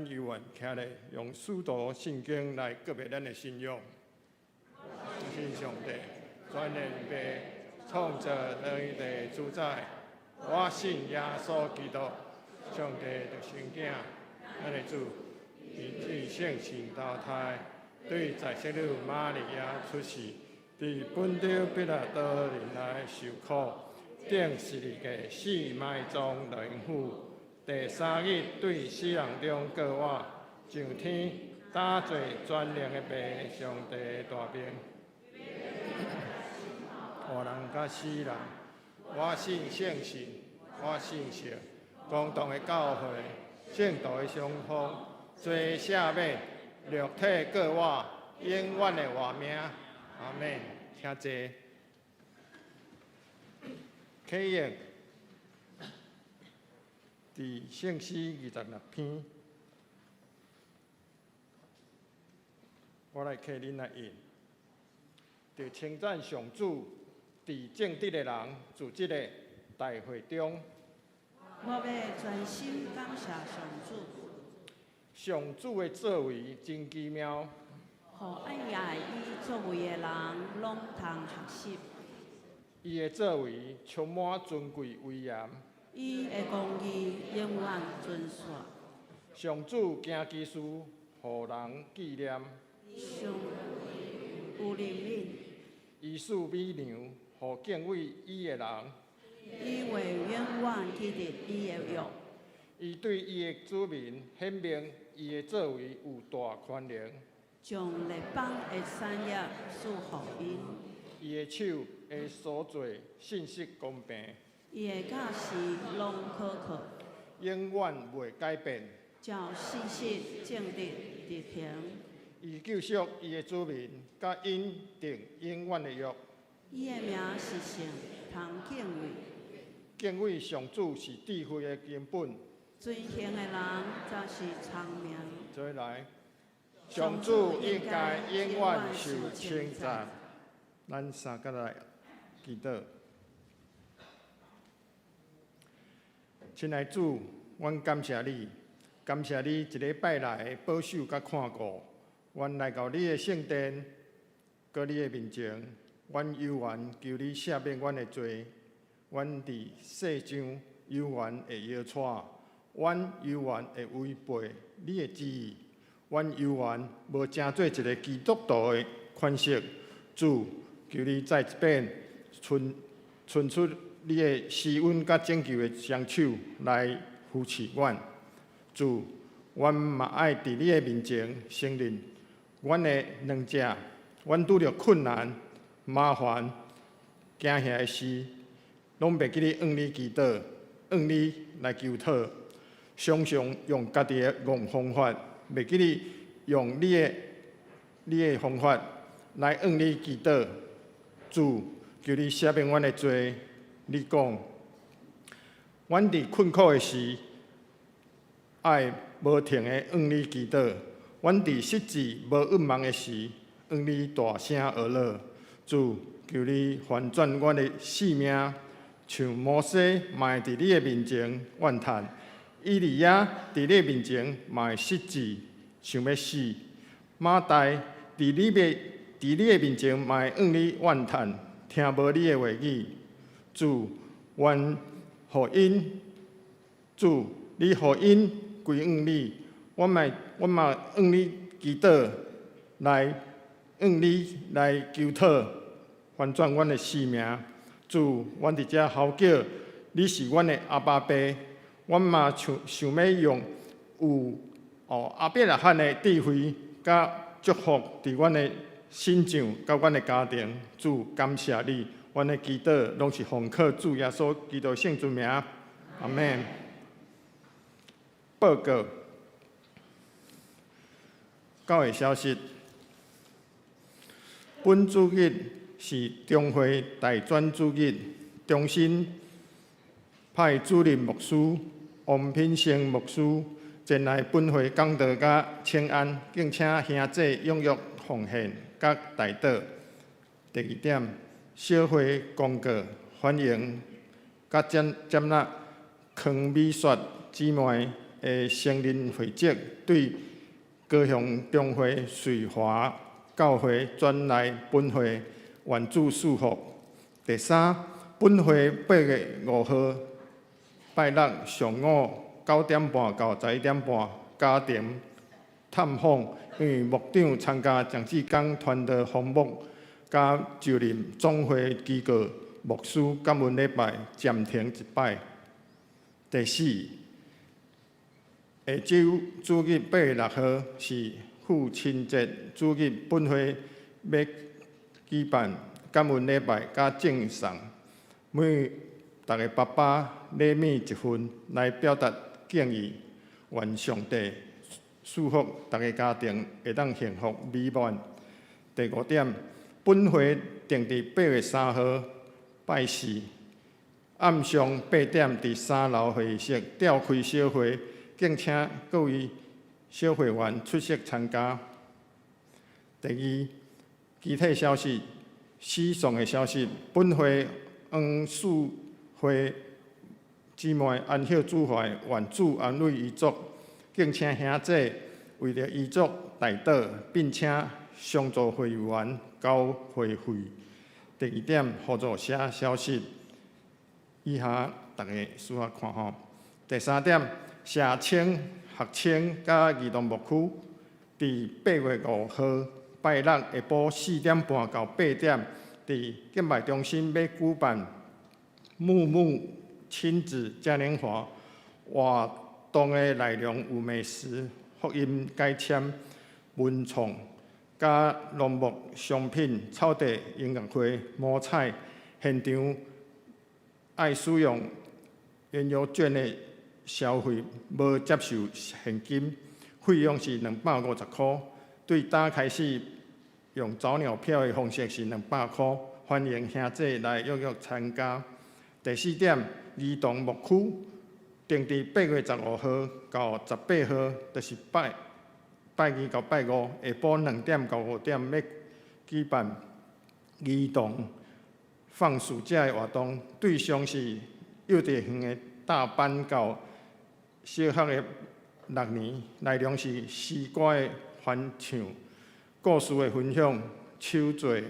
咱猶原徛咧，用使徒信經來告白咱的信仰。信上帝，全能父，創造天地主宰。我信耶穌基督，上帝獨生囝，咱的主，伊對聖神投胎，對在聖女瑪利亞出世，佇本丟彼拉多年來受苦，釘十字架死埋葬落陰府，第三日對死人中過活，上天，搭坐全能的父上帝大爿。活人佮死人，我信聖神，我信聖公同的教會，聖徒的相逢，罪赦免，肉體過活，永遠的活命。阿門。請坐。啟應，佇聖詩26篇，我來替恁來印。著稱讚上主，佇正直的人組織的大會中，我欲專心感謝上主。上主的作為真奇妙，予愛攑伊作為的人攏通學習。伊的作為充滿尊貴威嚴。伊的公義永遠存續。上主行奇事，予人紀念。上有憐憫。伊賜美糧，予敬畏伊的人。伊會永遠記得伊的約。伊對伊的子民顯明伊的作為有大權能。將列邦的產業賜予𪜶。伊的手的所做信實公平。伊的教示攏可靠。永遠袂改變。照信實正直執行。伊救贖伊的子民，佮𪜶訂永遠的約。伊的名是聖，通敬畏。敬畏上主是智慧的根本。遵行的人才是聰明。再來，上主應該永遠受稱讚。咱三個來祈禱。親愛主，阮感謝你，感謝你一禮拜來的保守佮看顧。阮來到你的聖殿，閣你的面前，阮猶原求你赦免阮的罪。阮佇世上猶原會搖掣，阮猶原會違背你的旨意，阮猶原無成做一个基督徒的款式。主，求你再一遍伸伸出你的施恩佮拯救的雙手來扶持阮。主，阮嘛愛佇你的面前承認，阮的軟弱，阮拄著困難、麻煩、驚嚇的時，攏袂記得向你祈禱，向你來求討，常常用家己的戇方法，袂記得用你的方法來向你祈禱。主，求你赦免阮的罪。你講，阮佇困苦的時，愛無停的向你祈禱；阮佇失志無盼望的時，向你大聲哀號。主，求你翻轉阮的性命，像摩西嘛會佇你的面前怨嘆，以利亞佇你的面前嘛會失志，想欲死。馬大佇你的面前嘛會向你怨嘆，聽無你的話語。主，願予𪜶，主，你予𪜶歸向你，阮嘛向你祈禱，來向你來求討，翻轉阮的性命。主，阮佇遮嚎叫，你是阮的阿爸父，阮嘛想想欲用有亞伯拉罕的智慧佮祝福佇阮的身上，佮阮的家庭。主，感謝你，阮的祈禱攏是奉靠主耶穌基督聖尊名，阿門。報告，教會消息，本主日是中會大專主日，中心派主任牧師王品成牧師前來本會講道佮請安，敬請兄姊踴躍奉獻佮代禱。第二點，小會公告，歡迎佮接接納康美雪姊妹的成人會籍對高雄中會瑞華教會轉來本會，願主賜福。第三，本會8月5號拜六上午9點半到11點半，家庭探訪，因為牧長參加鄭志剛傳道訪牧，佮就任總會機構牧師感恩禮拜暫停一擺。第四，下週主日8月6號是父親節主日，本會欲舉辦感恩禮拜佮贈送每逐个爸爸禮物一份，來表達敬意。願上帝賜福逐个家庭會當幸福美滿。第五點，本會定佇8月3號拜四暗上8點，佇三樓會議室召開小會，敬請各位小會員出席參加。第二，其他消息，喜送的消息，本會黃素慧姊妹安息主懷，願主安慰遺族，敬請兄姐為著遺族代禱，並請相助會員交會費。第二點，互助社消息，以下逐家需要看吼。第三點，社青、學青佮兒童牧區，佇8月5號拜六下晡4點半到8點，佇敬拜中心欲舉辦木木親子嘉年華活動的內容有美食、福音解籤、文創、佮農牧商品、草地音樂會、摸彩，現場愛使用園遊券的消費，無接受現金，費用是250箍。對早開始用早鳥票的方式是200箍，歡迎兄弟來踴躍參加。第四點，兒童牧區定佇8月15號到18號，就是拜拜二到拜五下晡2點到5點，欲舉辦兒童放暑假的活動，對象是幼稚園的大班到小學的六年，內容是詩歌的翻唱、故事的分享、手作的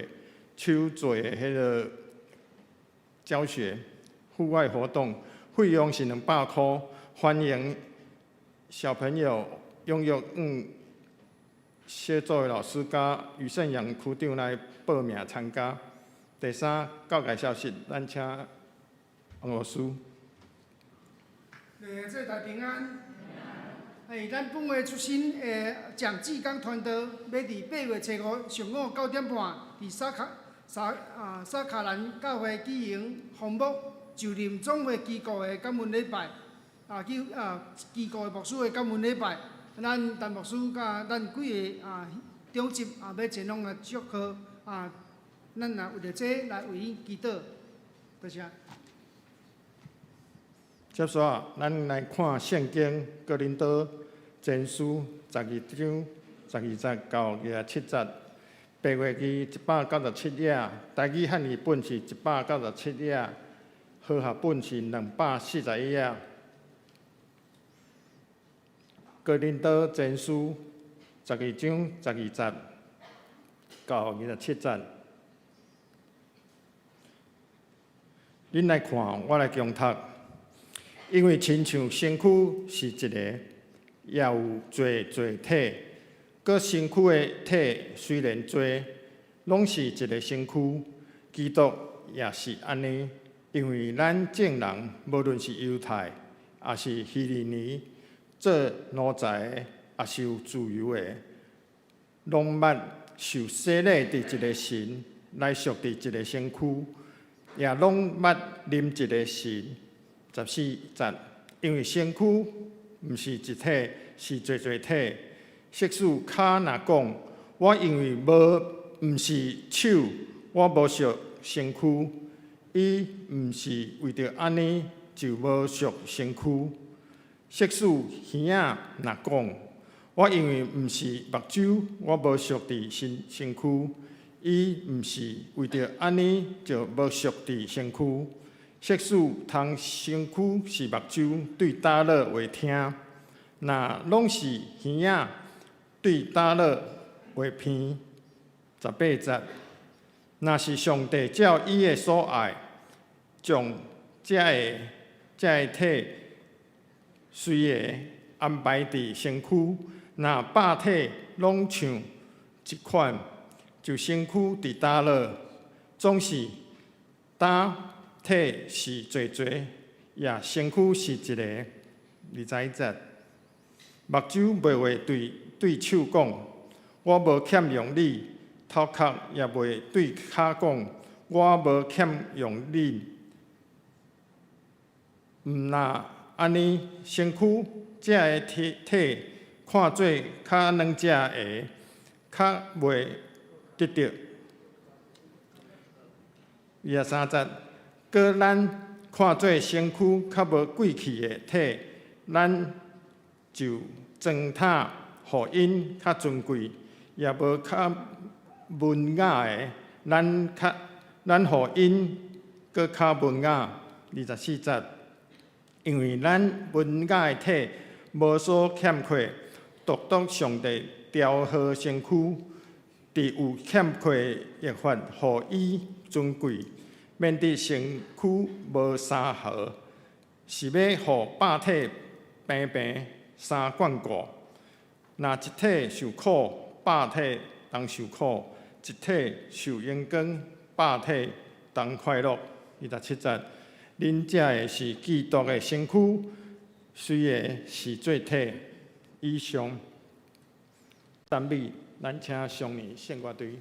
彼个教學、戶外活動，費用是200箍，歡迎小朋友踴躍向寫作的老師佮余勝陽區長來報名參加。第三，教界消息，咱請王老師。欸，這大平安。欸，咱本會出身的蔣志剛傳道，欲佇8月初五上午9點半，佇沙卡蘭教會舉行訪牧就任總會機構的感恩禮拜，機構的牧師的感恩禮拜。咱陳牧師佮咱幾个長執欲前往來祝賀，咱也為著這來為𪜶祈禱，多謝。接續，咱來看聖經哥林多前書12章12節到27節，白話字197頁，台語漢語本是197頁，和合本是241頁。哥林多前書12章12節到27節，恁來看，我來強讀。因為親像身軀是一个，也有濟濟體，閣身軀的體雖然濟，攏是一个身軀。基督也是按呢，因為咱眾人，無論是猶太，抑是希利尼，做奴才的，抑是有自由的，攏捌受洗禮佇一个神，來屬佇一个身軀，也攏捌啉一个神。14節，因為身軀毋是一體，是濟濟體。即使跤若講，我因為無毋是手，我無屬身軀，伊毋是為著按呢就無屬身軀。即使耳仔若講，我因為毋是目睭，我無屬佇身軀，伊毋是為著按呢就無屬佇身軀。即使通身軀是目睭，對佗落會聽，若攏是耳仔對膽落會偏。18節，若是上帝照伊的所愛，將這个體隨的安排佇身軀，若百體攏像一款，就身軀佇佗落，總是膽體是濟濟，也身軀是一个。21節，目睭袂會對手講：我無欠用你；頭殼也袂對跤講：我無欠用恁。毋若按呢，身軀這个體看做較軟隻的，較袂得著。23節，閣咱看做身軀較無貴氣的體，咱就裝塔予𪜶較尊貴，也無較文雅的，咱予𪜶閣較文雅。24節，因為咱文雅的體無所欠缺，獨獨上帝調和身軀，佇有欠缺的越發予伊尊貴，免得身軀無相和，是欲予百體平平相眷顧。若一體受苦，百體同受苦；一體受榮光，百體同快樂。27節，恁這个是基督的身軀，隨个是做體。以上讚美，咱請上年聖樂隊。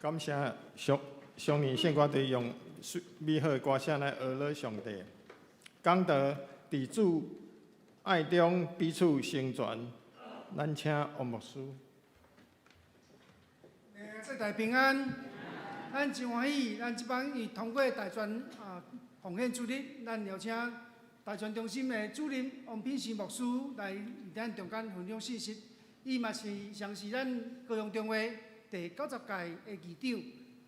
感謝上上年聖歌隊用美好的歌聲來呵咾上帝。講道佇主愛中彼此成全，咱請王牧師。世代平安，咱真歡喜，咱這擺已通過大專奉獻主日，咱邀請大專中心的主任王品生牧師來咱中間分享信息。伊嘛是上是咱高雄中會第90屆的議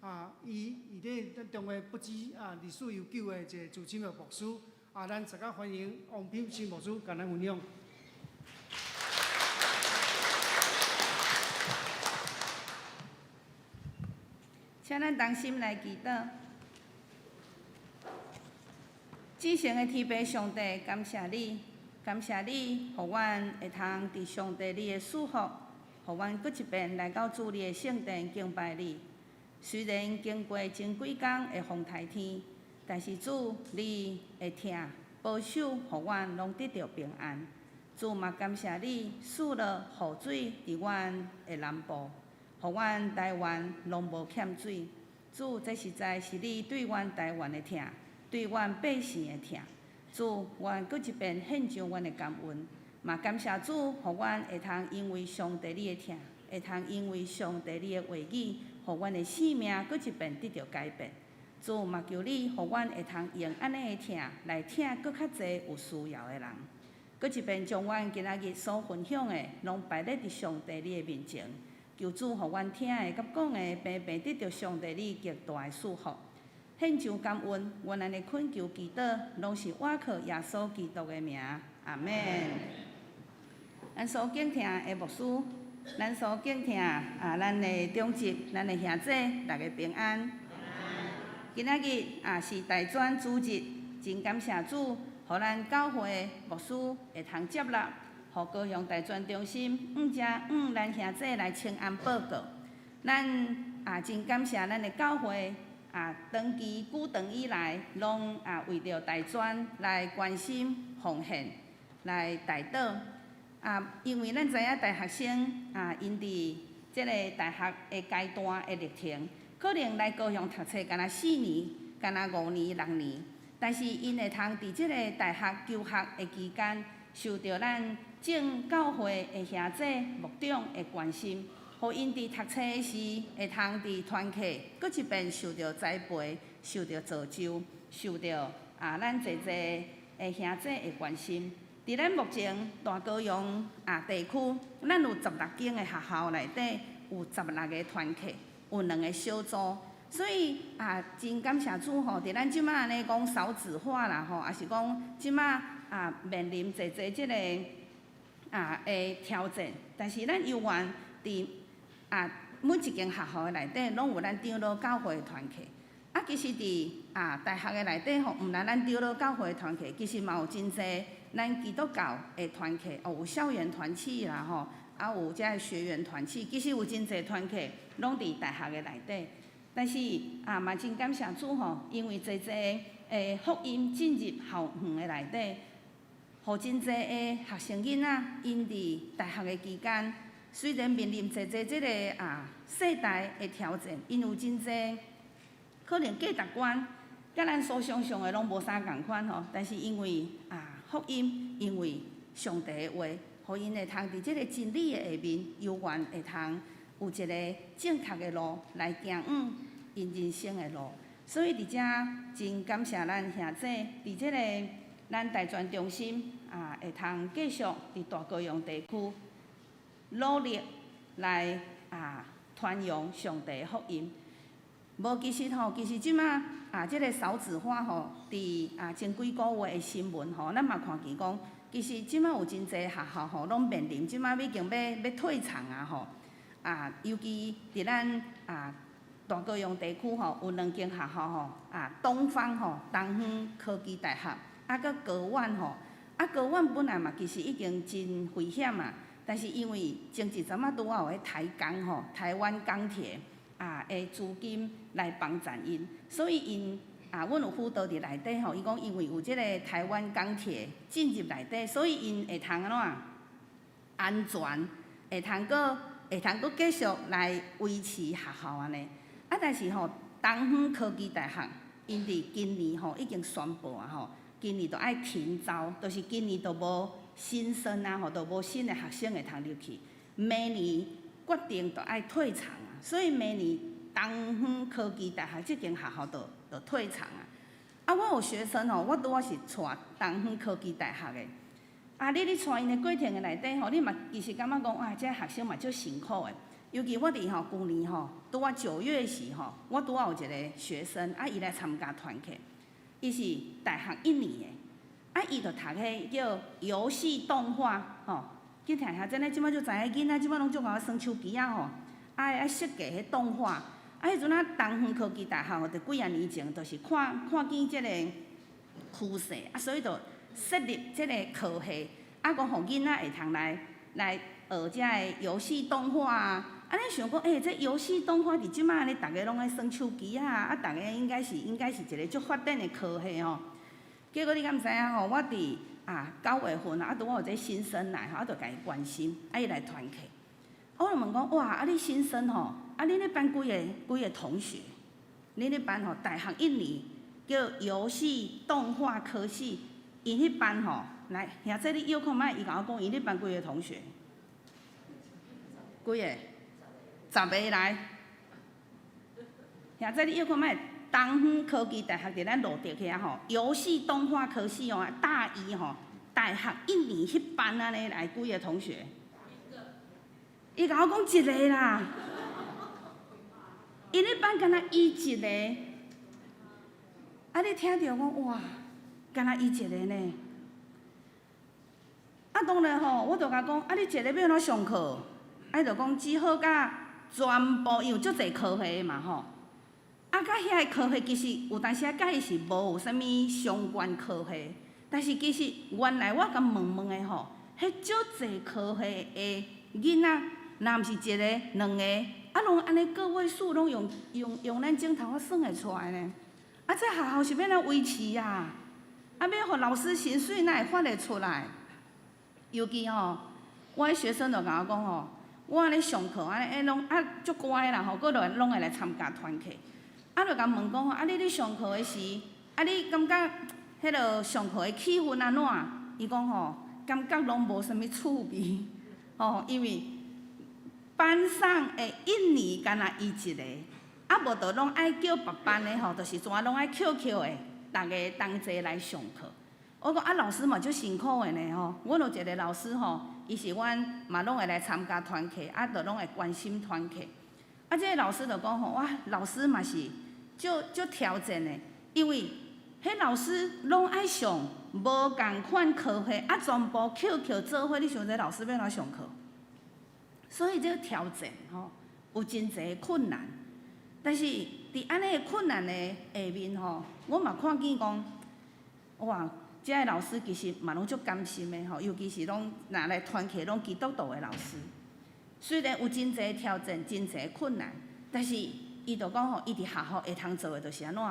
長，伊佇咧咱中會不止歷史悠久的一個資深的牧師，咱大家歡迎王品生牧師共咱分享。請咱同心來祈禱。至聖的天父上帝，感謝你，感謝你，予阮會通佇上帝你的祝福，予阮閣一遍來到主你的聖殿敬拜你。雖然經過真幾工的風颱天，但是主你的疼保守，予阮攏得著平安。主嘛感謝你賜落雨水佇阮的南部，予阮台灣攏無欠水。主，這實在是你對阮台灣的疼，對阮百姓的疼。主，阮閣一遍獻上阮的感恩，嘛感謝主，予阮會通因為上帝你的疼，會通因為上帝你的話語，予阮的生命閣一遍得著改變。主嘛求你，予阮會通用按呢的疼來疼閣較濟有需要的人。閣一遍將阮今仔日所分享的，攏擺列佇上帝你的面前。求主予阮聽的佮講的，平平得著上帝你極大的祝福。獻上感恩，阮按呢懇求祈禱，攏是倚靠耶穌基督的名，阿們。咱所敬聽的牧師，咱所敬聽咱的長執，咱的兄姐，大家平安。今仔日是大專主日，真感謝主，予咱教會牧師會通接納，予高雄大專中心向遮向咱兄姐來請安報告。咱真感謝咱的教會長期久長以來，攏為著大專來關心奉獻，來代禱。因為咱知影大學生𪜶佇這个大學的階段的歷程，可能來高雄讀冊敢若4年，敢若5年、6年，但是𪜶會通佇這个大學求學的期間，受著咱眾教會的兄姐牧長的關心，予𪜶佇讀冊時會通佇團契，閣一遍受著栽培、受著造就、受著咱濟濟的兄姐的關心。佇咱目前大高雄地區，咱有16間的學校內底有16個團契，有兩個小組，所以真感謝主吼！佇咱這馬按呢講少子化啦吼，抑是講這馬面臨濟濟這個的挑戰，但是咱猶原佇每一間學校的內底，攏有咱長老教會的團契。其實佇大學的內底吼，毋但咱長老教會的團契，其實嘛有真濟咱基督教的團契，有校園團契啦吼，有這个學員團契，其實有真濟團契攏佇大學的內底。但是嘛真感謝主吼，因為濟濟的福音進入校園的內底，予真濟的學生囡仔，𪜶佇大學的期間，雖然面臨濟濟這个世代的挑戰，𪜶有真濟可能價值觀，佮咱所想像的攏無啥仝款吼。但是因為福音，因為上帝的話，予𪜶會通佇這个真理的下面，猶原會通有一个正確的路來行往𪜶人生的路。所以佇遮真感謝咱兄姐，佇這个咱大專中心會通繼續佇大高雄地區努力來傳揚上帝的福音。無其實吼，其實這馬這个少子化吼，佇前幾个月的新聞吼，咱嘛看見講，其實這馬有真濟學校吼，攏面臨這馬已經欲退場啊吼。尤其佇咱大高雄地區吼，有兩間學校吼，東方吼，東方科技大學，閣高苑吼，高苑本來嘛其實已經真危險啊，但是因為前一陣仔拄仔有彼台鋼吼，台灣鋼鐵的資金來幫贊𪜶，所以𪜶阮有輔導佇內底吼，伊講因為有這個台灣鋼鐵進入內底，所以𪜶會通按怎安全，會通閣繼續來維持學校按呢。啊，但是吼，東方科技大學𪜶佇今年吼已經宣布啊吼，今年就愛停招，就是今年就無新生啊吼，就無新的學生會通入去。明年決定就愛退場啊，所以明年東方科技大學這間學校就退場啊。啊，我有學生吼，我拄仔是帶東方科技大學的。啊，你咧帶𪜶的過程的內底吼，你嘛其實感覺講哇，這學生嘛足辛苦的。尤其我佇吼舊年吼，拄仔9月時吼，我拄仔有一個學生，啊，伊來參加團契，伊是大學一年的，啊，伊就讀彼叫遊戲動畫吼，去聽下，真的這擺就知影囡仔這擺攏足𠢕耍手機仔吼，愛設計彼動畫，啊，彼陣啊，東方科技大學吼，佇幾仔年前就是看見這個趨勢，啊，所以就設立這個科系，啊，講予囡仔會通來學這个遊戲動畫啊。啊，你想講，欸，這遊戲動畫佇這擺按呢，逐个攏愛耍手機仔，啊，逐个應該是一個足發展的科系吼。結果你敢知影吼？我佇9月份啊，拄好有這新生來吼，啊，就共伊關心，啊，伊來團契。我就問講，哇，啊，你新生吼，啊，恁彼班幾个同學？恁彼班吼，大學一年叫遊戲動畫科系，𪜶彼班吼，來，兄弟你搖看覓？伊共我講，𪜶彼班幾个同學？幾个？十个來。兄弟你搖看覓？東方科技大學佇咱蘆竹遐吼，遊戲動畫科系哦，大一吼，大學一年彼班按呢來幾个同學？伊共我講一个啦，𪜶彼班敢若伊一个，啊！你聽著講哇，敢若伊一个呢？啊，當然吼，我就共講，啊，你一个欲按怎上課？啊，伊就講只好佮全部，伊有足濟科系嘛吼。啊，佮遐个科系其實有當時仔佮伊是無有啥物相關科系，但是其實原來我共問問的吼，彼足濟科系的囡仔，若毋是一个、兩個，啊，攏按呢個位數，攏用咱指頭仔算會出來呢。啊，這學校是欲按怎維持啊？啊，欲予老師薪水哪會發會出來？尤其吼，我彼學生就共我講吼，我按呢上課按呢，欸攏啊足乖啦吼，閣落來攏會來參加團契。啊，就共問講吼，啊，你咧上課的時，啊，你感覺彼个上課的氣氛按怎？伊講吼，感覺攏無啥物趣味，吼，因為班上的一年干焦伊一個，啊，無就攏愛叫別班的吼，就是全攏愛抾抾的，逐个同齊來上課。我講啊，老師嘛足辛苦的呢吼。阮有一個老師吼，伊是阮嘛攏會來參加團契，啊，就攏會關心團契。啊，這个老師就講吼，哇，老師嘛是足足挑戰的，因為彼老師攏愛上無仝款科系，啊，全部抾抾做伙，你想這老師欲按怎上課？所以這个挑戰吼，有真濟困難。但是佇按呢困難的下面吼，我嘛看見講，哇，這个老師其實嘛攏足甘心的吼，尤其是攏若來團契攏基督徒的老師，雖然有真濟挑戰、真濟困難，但是伊就講吼，伊佇學校會通做的就是按怎，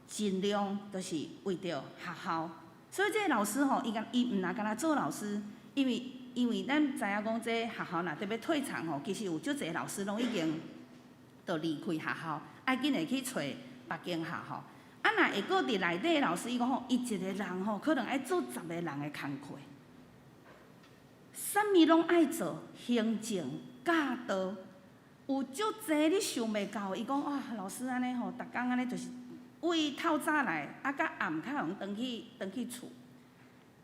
盡量就是為著學校。所以這个老師吼，伊共伊毋若干焦做老師，因為咱知影講，這學校若欲退場吼，其實有足濟老師攏已經就離開學校，愛緊會去揣別間學校。啊，若會閣佇內底的老師，伊講吼，伊一个人吼，可能愛做十个人的工課，啥物攏愛做，行政、教導，有足濟你想袂到。伊講哇，老師按呢吼，逐工按呢就是為透早來，啊，到暗較會轉去轉去厝。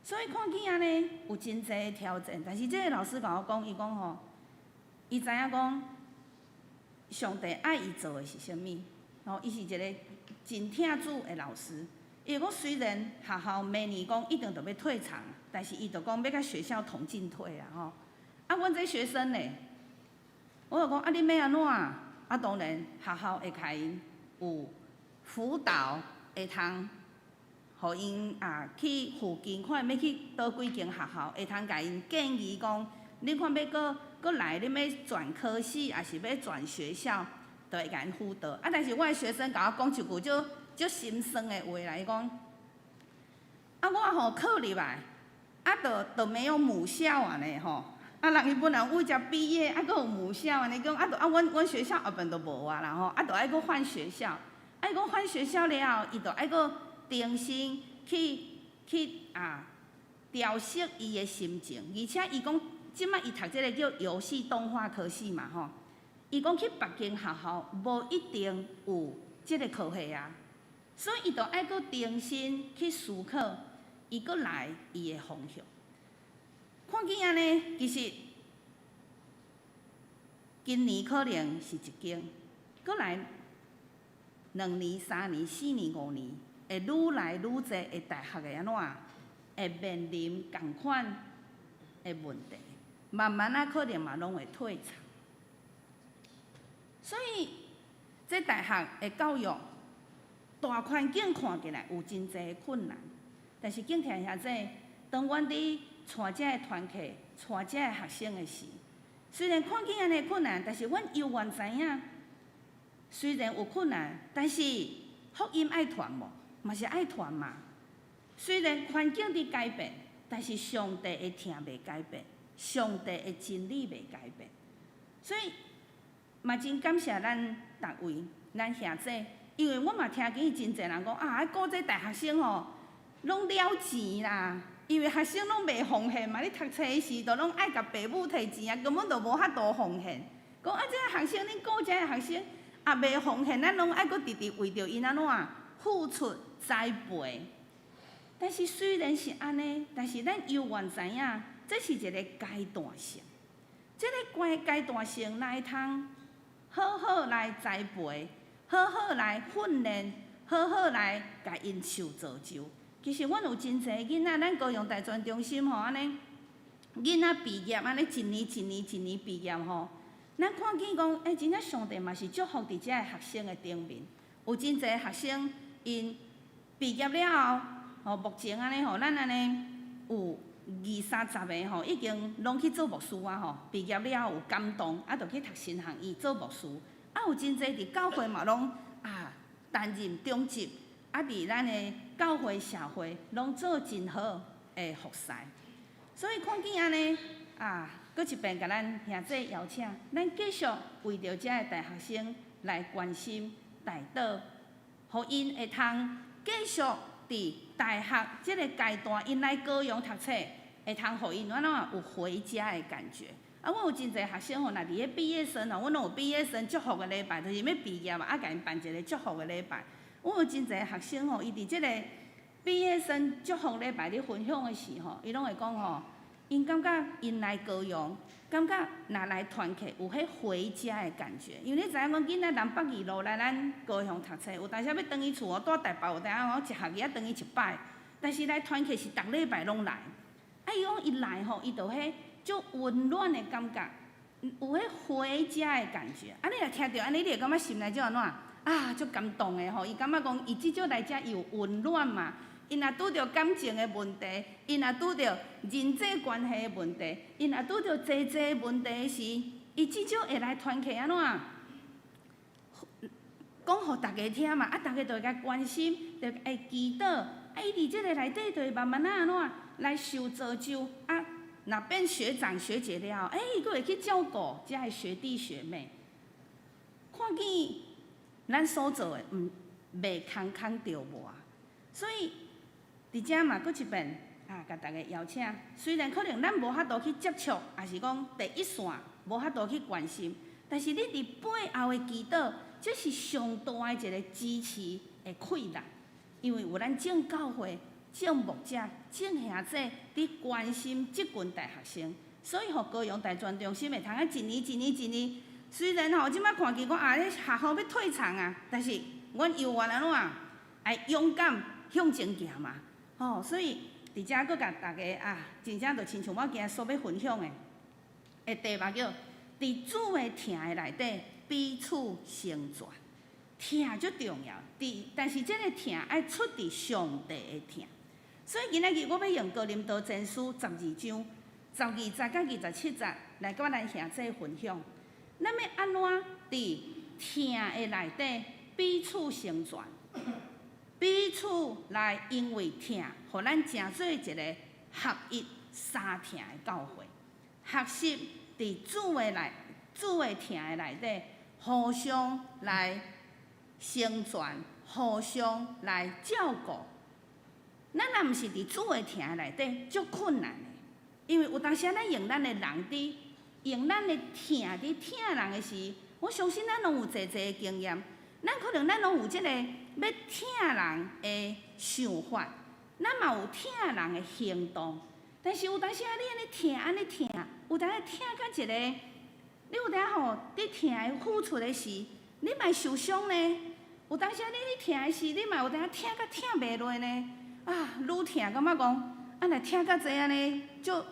所以看見按呢有真濟挑戰，但是這个老師共我講，伊講吼，伊知影講上帝愛伊做的是啥物，吼，伊是一个真疼主的老師。伊講雖然學校明年講一定著欲退場，但是伊就講欲佮學校同進退啊吼。啊，阮這學生咧，我就講啊，恁欲按怎？啊，當然學校會共𪜶有輔導，會通予𪜶啊去附近看欲去佗幾間學校，會通共𪜶建議講，你看欲閣閣來，你欲轉科系，抑是欲轉學校，都會共𪜶輔導。啊，但是我的學生共我講一句足足心酸的話啦，伊講，啊，我吼考入來，啊，就沒有母校啊呢吼，啊，人伊本來有遮畢業，啊，閣有母校按呢講，啊，就啊，阮學校後邊就無啊啦吼，啊，就愛閣換學校，啊，伊講換學校了後，伊就愛閣重新去啊調適伊的心情，而且伊講，這擺伊讀這个叫遊戲動畫科系嘛吼，伊講去別間學校無一定有這个科系啊，所以伊就愛閣重新去思考，伊閣來伊的方向。看見按呢，其實今年可能是一間，閣來2年、3年、4年、5年，會愈來愈濟的大學會按怎？會面臨仝款的問題，慢慢仔可能嘛攏會退場。所以，這大學的教育大環境看起來有真濟的困難，但是敬天兄姊，當阮佇帶這个團契、帶這个學生的時，雖然看見按呢困難，但是阮猶原知影，雖然有困難，但是福音愛傳無？嘛是愛傳嘛。雖然環境佇改變，但是上帝的疼袂改變，上帝的真理袂改變。所以嘛真感謝咱逐位，咱兄姊，因為我嘛聽見真濟人講啊，顧這大學生吼，攏了錢啦。因為學生攏袂奉獻嘛，你讀冊時就攏愛共爸母提錢啊，根本就無法度奉獻。講啊，這個學生，恁顧這個學生也袂奉獻，咱攏愛閣直直為著𪜶按怎付出栽培。但是雖然是按呢，但是咱猶原知影，這是一個階段性。這个階段性來通好好來栽培，好好來訓練，好好來共𪜶受造就。其實阮有真濟囡仔，咱高雄大專中心吼，按呢囡仔畢業，按呢一年一年一年畢業吼，咱看見講，欸，真正上帝嘛是祝福佇這个學生的頂面，有真濟學生𪜶畢業了後，吼，目前按呢吼，咱按呢有二三十个吼，已經攏去做牧師啊吼，畢業了後有感動，啊，就去讀神學院做牧師，啊，有真濟佇教會嘛攏啊擔任長執。啊！佇咱的教會社會，攏做真好的服侍。所以看見按呢，啊，閣一遍共咱兄姊邀請，咱繼續為著這个大學生來關心、代禱，予𪜶會通繼續佇大學這个階段，𪜶來高雄讀冊，會通予𪜶按怎有回家的感覺。啊，阮有真濟學生吼，若佇咧畢業生吼，阮攏有畢業生祝福的禮拜，就是欲畢業啊，啊，共𪜶辦一个祝福的禮拜。阮有真濟學生吼，伊佇這个畢業生祝福禮拜咧分享的時吼，伊攏會講吼，𪜶感覺𪜶來高雄，感覺若來團契有彼回家的感覺。因為你知影講，囡仔南北二路來咱高雄讀冊，有當時欲轉去厝哦，蹛台北有當時吼，一學期才轉去一擺，但是來團契是逐禮拜攏來。啊，伊講伊來吼，伊就彼足溫暖的感覺，有彼回家的感覺。啊，你若聽著按呢，你會感覺心內足按怎？啊，足感動的吼！伊感覺講，伊至少來遮伊有溫暖嘛。𪜶若拄著感情的問題，𪜶若拄著人際關係的問題，𪜶若拄著濟濟問題時，伊至少會來團契按怎？講予逐家聽嘛，啊，逐家就會共關心，就會祈禱。啊，伊佇這个內底就會慢慢仔按怎來受造就。啊，若變學長學姐了後，欸，伊閣會去照顧遮个學弟學妹。看見咱所做的，毋袂空空著無，所以佇遮嘛，閣一遍啊，共逐家邀請。雖然可能咱無法度去接觸，抑是講第一線無法度去關心，但是你佇背後的祈禱，這是上大的一個支持的氣力。因為有咱眾教會、眾牧者、眾兄姊佇關心這群大學生，所以予高雄大專中心會通啊一年一年一年。雖然吼，這擺看見講啊，咧學校欲退場啊，但是阮猶原按怎愛勇敢向前行嘛，吼！所以佇遮閣共逐家啊，真正就親像我今日所欲分享的，的題目叫佇主的疼的內底彼此成全，疼足重要。佇但是這个疼愛出佇上帝的疼，所以今仔日我欲用哥林多前書12章12節佮27節來佮咱兄姊分享。咱欲按怎佇疼的內底彼此成全，彼此來因為疼，予咱成做一個合一相疼的教會。學習佇主的內、主的疼的內底，互相來成全，互相來照顧。咱若毋是佇主的疼的內底，足困難的，因為有當時咱用咱的人佇用咱的疼佇疼人的時，我相信咱攏有濟濟的經驗。咱可能咱攏有這個欲疼人的想法，咱嘛有疼人的行動。但是有當時啊，你按呢疼，按呢疼，有當疼到一個，你有當吼，佇疼的付出的時，你嘛會受傷呢。有當時啊，你咧疼的時，你嘛有當疼甲疼袂落呢。啊，愈疼感覺講，啊若疼甲這按呢，足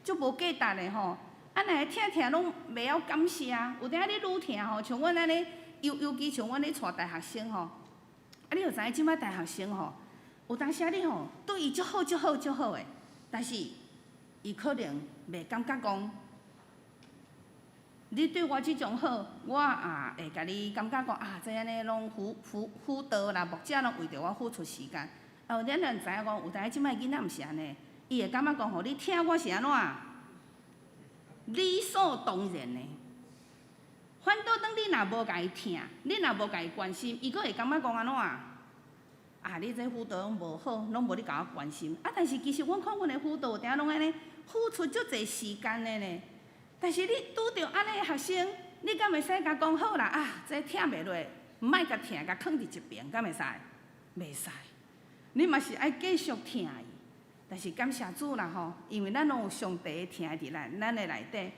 足無價值的吼。啊，若疼疼攏袂曉感謝。有當你愈疼吼，像阮按呢，尤其像阮咧帶大學生吼，啊，你就知影這擺大學生吼，有當時你吼對伊足好足好足好的，但是伊可能袂感覺講，你對我這種好，我也會共你感覺講啊，這按呢攏輔導啦，牧者攏為著我付出時間。啊，咱人知影講，有當這擺囡仔毋是按呢，伊會感覺講吼，你疼我是按怎？理所當然的。反倒當你若無共伊疼，你若無共伊關心，伊閣會感覺講按怎？啊，你這輔導攏無好，攏無咧共我關心。啊，但是其實阮看阮的輔導有當攏按呢付出足濟時間的呢。但是你拄著按呢學生，你敢會使共講好啦？啊，這疼袂落，莫共疼，共囥佇一邊，敢會使？袂使。你嘛是愛繼續疼伊。但是感謝主啦吼，因為咱攏有上帝的疼佇咱的內底。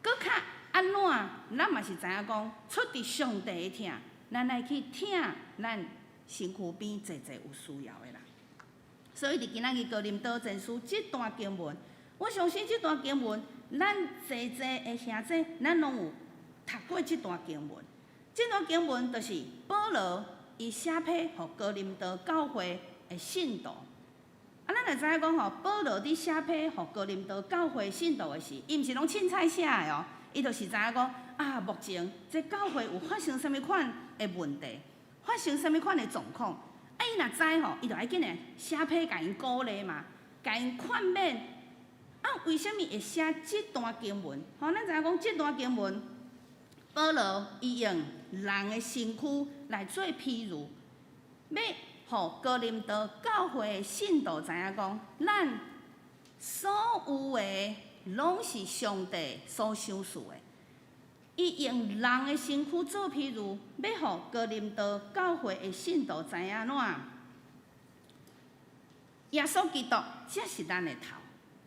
閣較按怎，咱嘛是知影講，出佇上帝的疼，咱愛去疼咱身軀邊濟濟有需要的人。所以佇今仔日哥林多前書這段經文，我相信這段經文，咱濟濟的兄弟，咱攏有讀過這段經文。這段經文就是保羅伊寫批予哥林多教會的信徒。啊，咱就知影講吼，保羅佇寫批予哥林多教會信徒的時，伊毋是攏凊彩寫的哦，伊就是知影講啊，目前這教會有發生啥物款的問題，發生啥物款的狀況。啊，伊若知吼，伊就愛緊來寫批共𪜶鼓勵嘛，共𪜶勸勉。啊，為啥物會寫這段經文？吼，咱知影講這段經文，保羅伊用人的身軀來做譬喻，欲予哥林多教會的信徒知影講，咱所有的攏是上帝所賞賜的。伊用人的身軀做譬喻，欲予哥林多教會的信徒知影怎？耶穌基督才是咱的頭。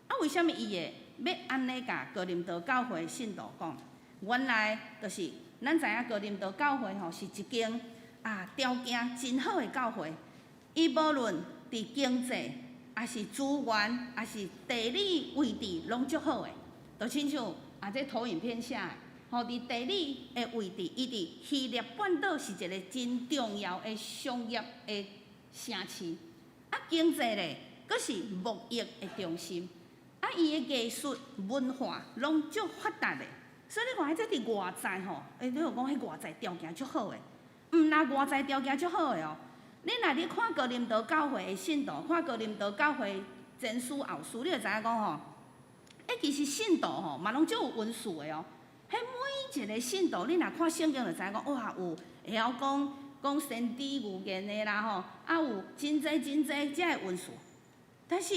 啊，為啥物伊會欲按呢共哥林多教會的信徒講？原來就是咱知影哥林多教會吼是一間啊條件真好的教會。伊無論佇經濟，抑是資源，抑是地理位置，攏足好的。就親像啊，這投影片寫的，吼，佇地理的位置，伊佇希臘半島是一個真重要的商業的城市。啊，經濟咧，閣是貿易的中心。啊，伊的藝術文化攏足發達的。所以你看，彼這佇外在吼，欸，你有講彼外在條件足好的，毋但外在條件足好的哦。你若咧看哥林多教會的信徒，看哥林多教會前書後書，你就知影講吼，欸，其實信徒吼嘛攏足有恩賜的哦。彼每一個信徒，你若看聖經就知影講，哇，有會曉講講先知預言的啦吼，啊有真濟真濟遮的恩賜。但是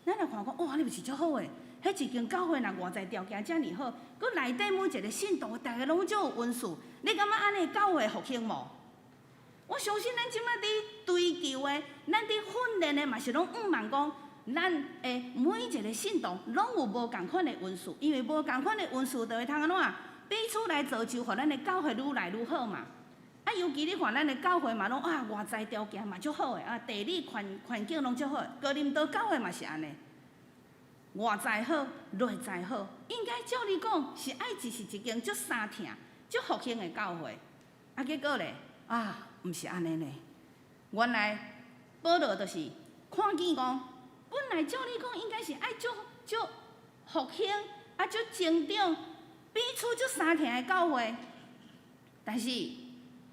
咱若看講，哇，你毋是足好的？彼一間教會若外在條件遮爾好，閣內底每一個信徒，逐个攏足有恩賜，你感覺按呢教會復興無？我相信咱這擺佇追求的，咱佇訓練的嘛是攏向望講，咱的每一個信徒攏有無仝款的恩賜，因為無仝款的恩賜就會通按怎彼此來造就，予咱的教會愈來愈好嘛。啊，尤其你看咱的教會嘛，攏啊外在條件嘛足好的，啊地理環境攏足好。哥林多教會嘛是按呢，外在好，內在好，應該照理講是愛一是一間足相疼、足復興的教會。啊，結果咧，啊，毋是按呢呢。原來保羅就是看見講，本來照理講應該是愛足足復興，啊足成長，彼此足相疼的教會，但是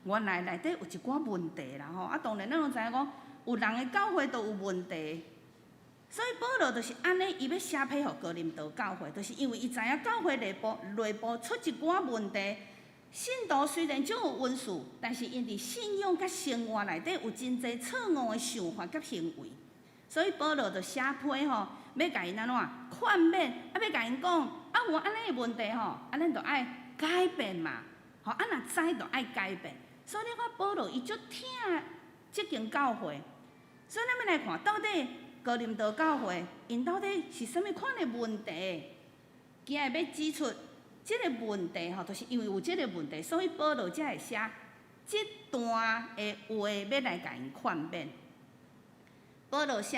原來內底有一寡問題啦吼。啊，當然咱攏知影講，有人的教會都有問題，所以保羅就是按呢，伊欲寫批予哥林多教會，就是因為伊知影教會內部出一寡問題。信徒雖然足有恩賜，但是𪜶佇信仰佮生活內底有真濟錯誤的想法佮行為，所以保羅就寫批吼，欲共𪜶按怎勸勉，啊，欲共𪜶講，啊有按呢的問題吼，啊，咱就愛改變嘛，吼，啊若知就愛改變。所以你看保羅伊足疼這間教會，所以咱欲來看到底哥林多教會𪜶到底是啥物款的問題？今日欲指出這个問題吼，就是因為有這个問題，所以保羅才會寫這段的話，欲來共𪜶勸勉。保羅寫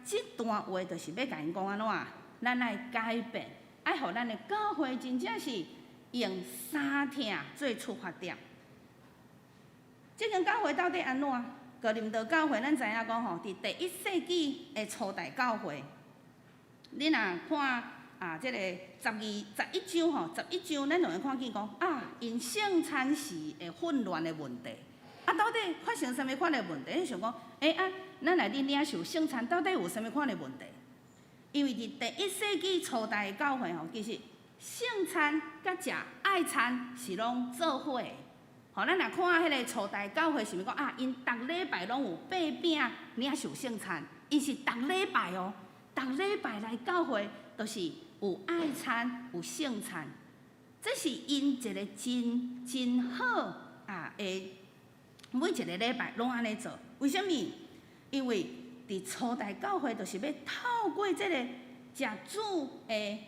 這段話，就是欲共𪜶講按怎，咱愛改變，愛予咱的教會真正是用三疼做出發點。這間教會到底按怎？哥林多教會，咱知影講吼，佇第一世紀的初代教會，你若看啊，這个十二、十一章吼，十一章咱就會看見講啊，𪜶聖餐時的混亂的問題。啊，到底發生啥物款的問題？你想講，欸啊，咱來領受聖餐，到底有啥物款的問題？因為佇第一世紀初代的教會吼，其實聖餐佮食愛餐是攏做伙的。吼，咱若看彼个初代教會，是毋是講啊？𪜶逐禮拜攏有擘餅領受聖餐，𪜶是逐禮拜哦，逐禮拜來教會，就是有愛餐有聖餐，這是𪜶一个真真好啊的，每一个禮拜攏按呢做。為啥物？因為佇初代教會，就是欲透過這个食主的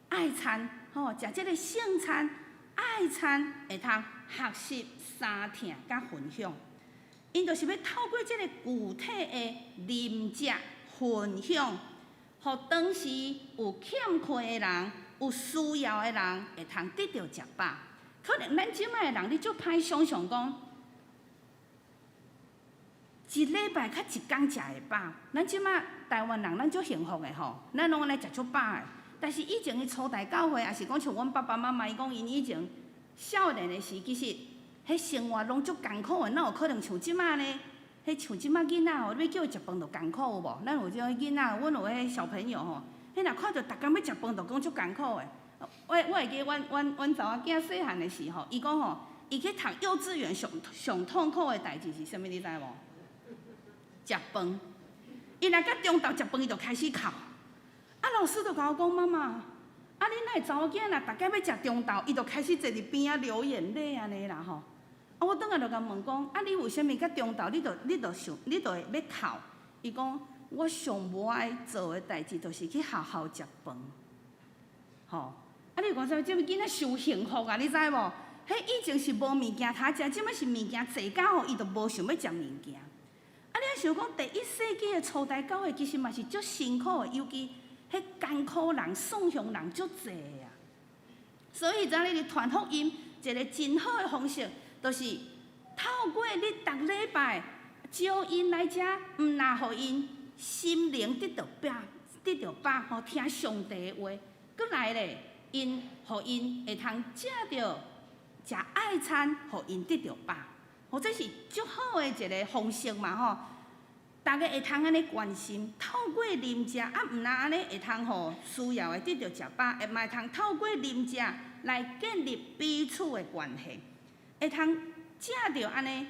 愛餐，吼，食這个聖餐愛餐，會通學習相疼佮分享。𪜶就是欲透過這个具體的啉食分享，予當時有欠缺的人、有需要的人，會通得著食飽。可能咱這擺的人，你足歹想象講，一禮拜較一工食會飽。咱這擺台灣人，咱足幸福的吼，咱攏按呢食足飽的。但是以前的初代教會，抑是講像阮爸爸媽媽，伊講𪜶以前少年的時，其實彼生活攏足艱苦的，哪有可能像這擺呢？彼像這擺囡仔吼，你欲叫伊食飯就艱苦有無？咱有這種囡仔，阮有彼小朋友吼，彼若看著逐工欲食飯，就講足艱苦的。我會記阮查某囝細漢的時候，伊講吼，伊去讀幼稚園上上痛苦的代誌是啥物？你知無？食飯。伊若到中晝食飯，伊就開始哭。啊，老師就共我講，媽媽，啊，恁哪會查某囝若逐工欲食中晝，伊就開始坐佇邊仔流眼淚按呢啦吼。啊，我轉來就共問講，啊，你為啥物到中晝你就想你就會欲哭？伊講，我上無愛做的代誌，就是去學校食飯。吼，啊，你講啥物？這囡仔傷幸福啊，你知無？彼以前是無物件通食，這擺是物件濟到吼，伊就無想欲食物件。啊，你想講第一世紀的初代教會其實嘛是足辛苦的，尤其彼艱苦人、散鄉人足濟啊。所以，當你佇傳福音一个真好的方式，就是透過你逐禮拜招𪜶來遮，毋若予𪜶心靈得著飽，得著飽吼，聽上帝的話。閣來咧，𪜶予𪜶會通藉著食愛餐，予𪜶得著飽。吼，這是足好的一个方式嘛吼。逐家會通按呢關心，透過啉食，啊，毋若按呢會通予需要的得著食飽，會嘛會通透過啉食來建立彼此的關係，會通藉著按呢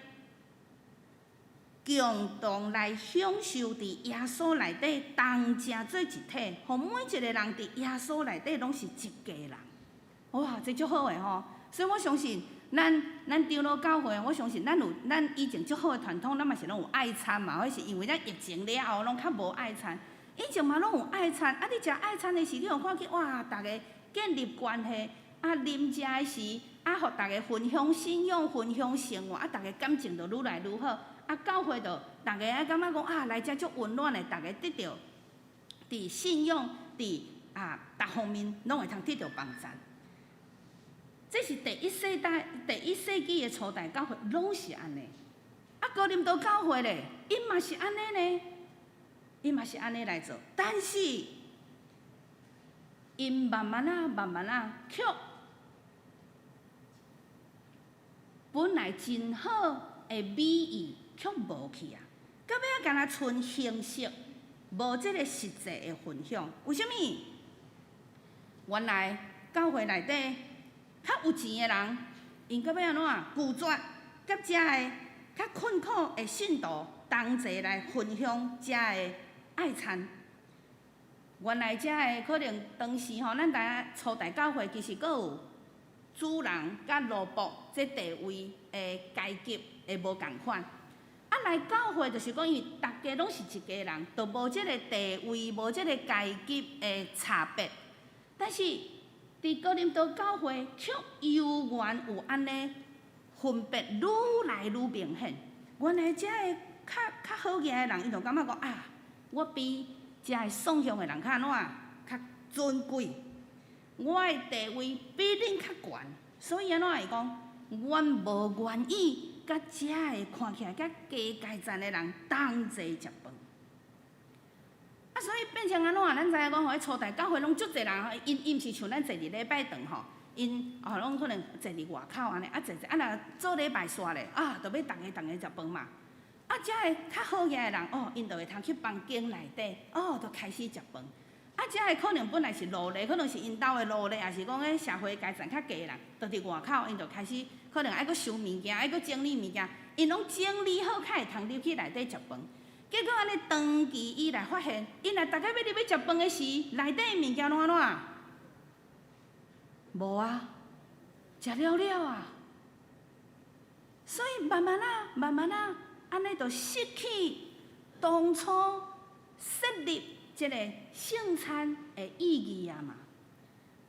共同來享受佇耶穌內底同食做一體，予每一个人佇耶穌內底攏是一家人。哇，這足好的吼！所以我相信咱長老教會，我相信咱有咱以前足好的傳統，咱嘛是攏有愛餐嘛，彼是因為咱疫情了後攏較無愛餐。以前嘛攏有愛餐，啊，你食愛餐的時，你有看見哇，逐家建立關係，啊，啉食的時，啊，予逐家分享信仰、分享生活，啊，逐家感情就愈來愈好。啊，教會就逐家啊感覺講啊，來遮足溫暖的，逐家得著佇信仰、佇啊逐方面攏會通得著幫贊。這是第一世代、第一世紀的初代教會，攏是按呢。啊，哥林多教會咧，𪜶嘛是按呢呢，𪜶嘛是按呢來做，但是𪜶慢慢仔、慢慢仔，卻本來真好的美意卻無去啊，到尾仔敢若賰形式，無這个實際的分享。為啥物？原來教會內底較有錢的人，𪜶到尾按怎拒絕佮遮个較困苦的信徒同齊來分享遮个愛餐。原來遮个可能當時吼，咱知影初代教會其實閣有主人佮奴僕這地位的階級的無仝款。啊，來教會就是講，因為逐家攏是一家人，就無這个地位、無這个階級的差別。但是，佇哥林多教會卻猶原有按呢分別愈來愈明顯。原來遮个較較好額的人，𪜶就感覺講啊，我比遮个喪鄉的人較按怎較尊貴，我的地位比恁較懸，所以按怎會講，阮無願意佮遮个看起來較低階層的人同齊食飯。啊，所以變成按怎？咱知影講吼，彼初代教會攏足濟人吼，𪜶𪜶毋是像咱坐佇禮拜堂吼，𪜶哦攏可能坐佇外口按呢，啊坐坐，啊若做禮拜煞咧，啊，就欲逐家逐家食飯嘛。啊，遮个較好額的人，哦，𪜶就會通去房間內底，哦，就開始食飯。啊，遮个可能本來是奴隸，可能是𪜶兜的奴隸，抑是講彼社會階層較低的人，就佇外口，𪜶就開始可能愛閣收物件，愛閣整理物件，𪜶攏整理好，較會通入去內底食飯。結果按呢長期以來發現，𪜶若逐家欲入去食飯的時，內底的物件攏按怎？無啊，食了了啊。所以慢慢仔，慢慢仔，按呢就失去當初設立這个聖餐的意義啊嘛。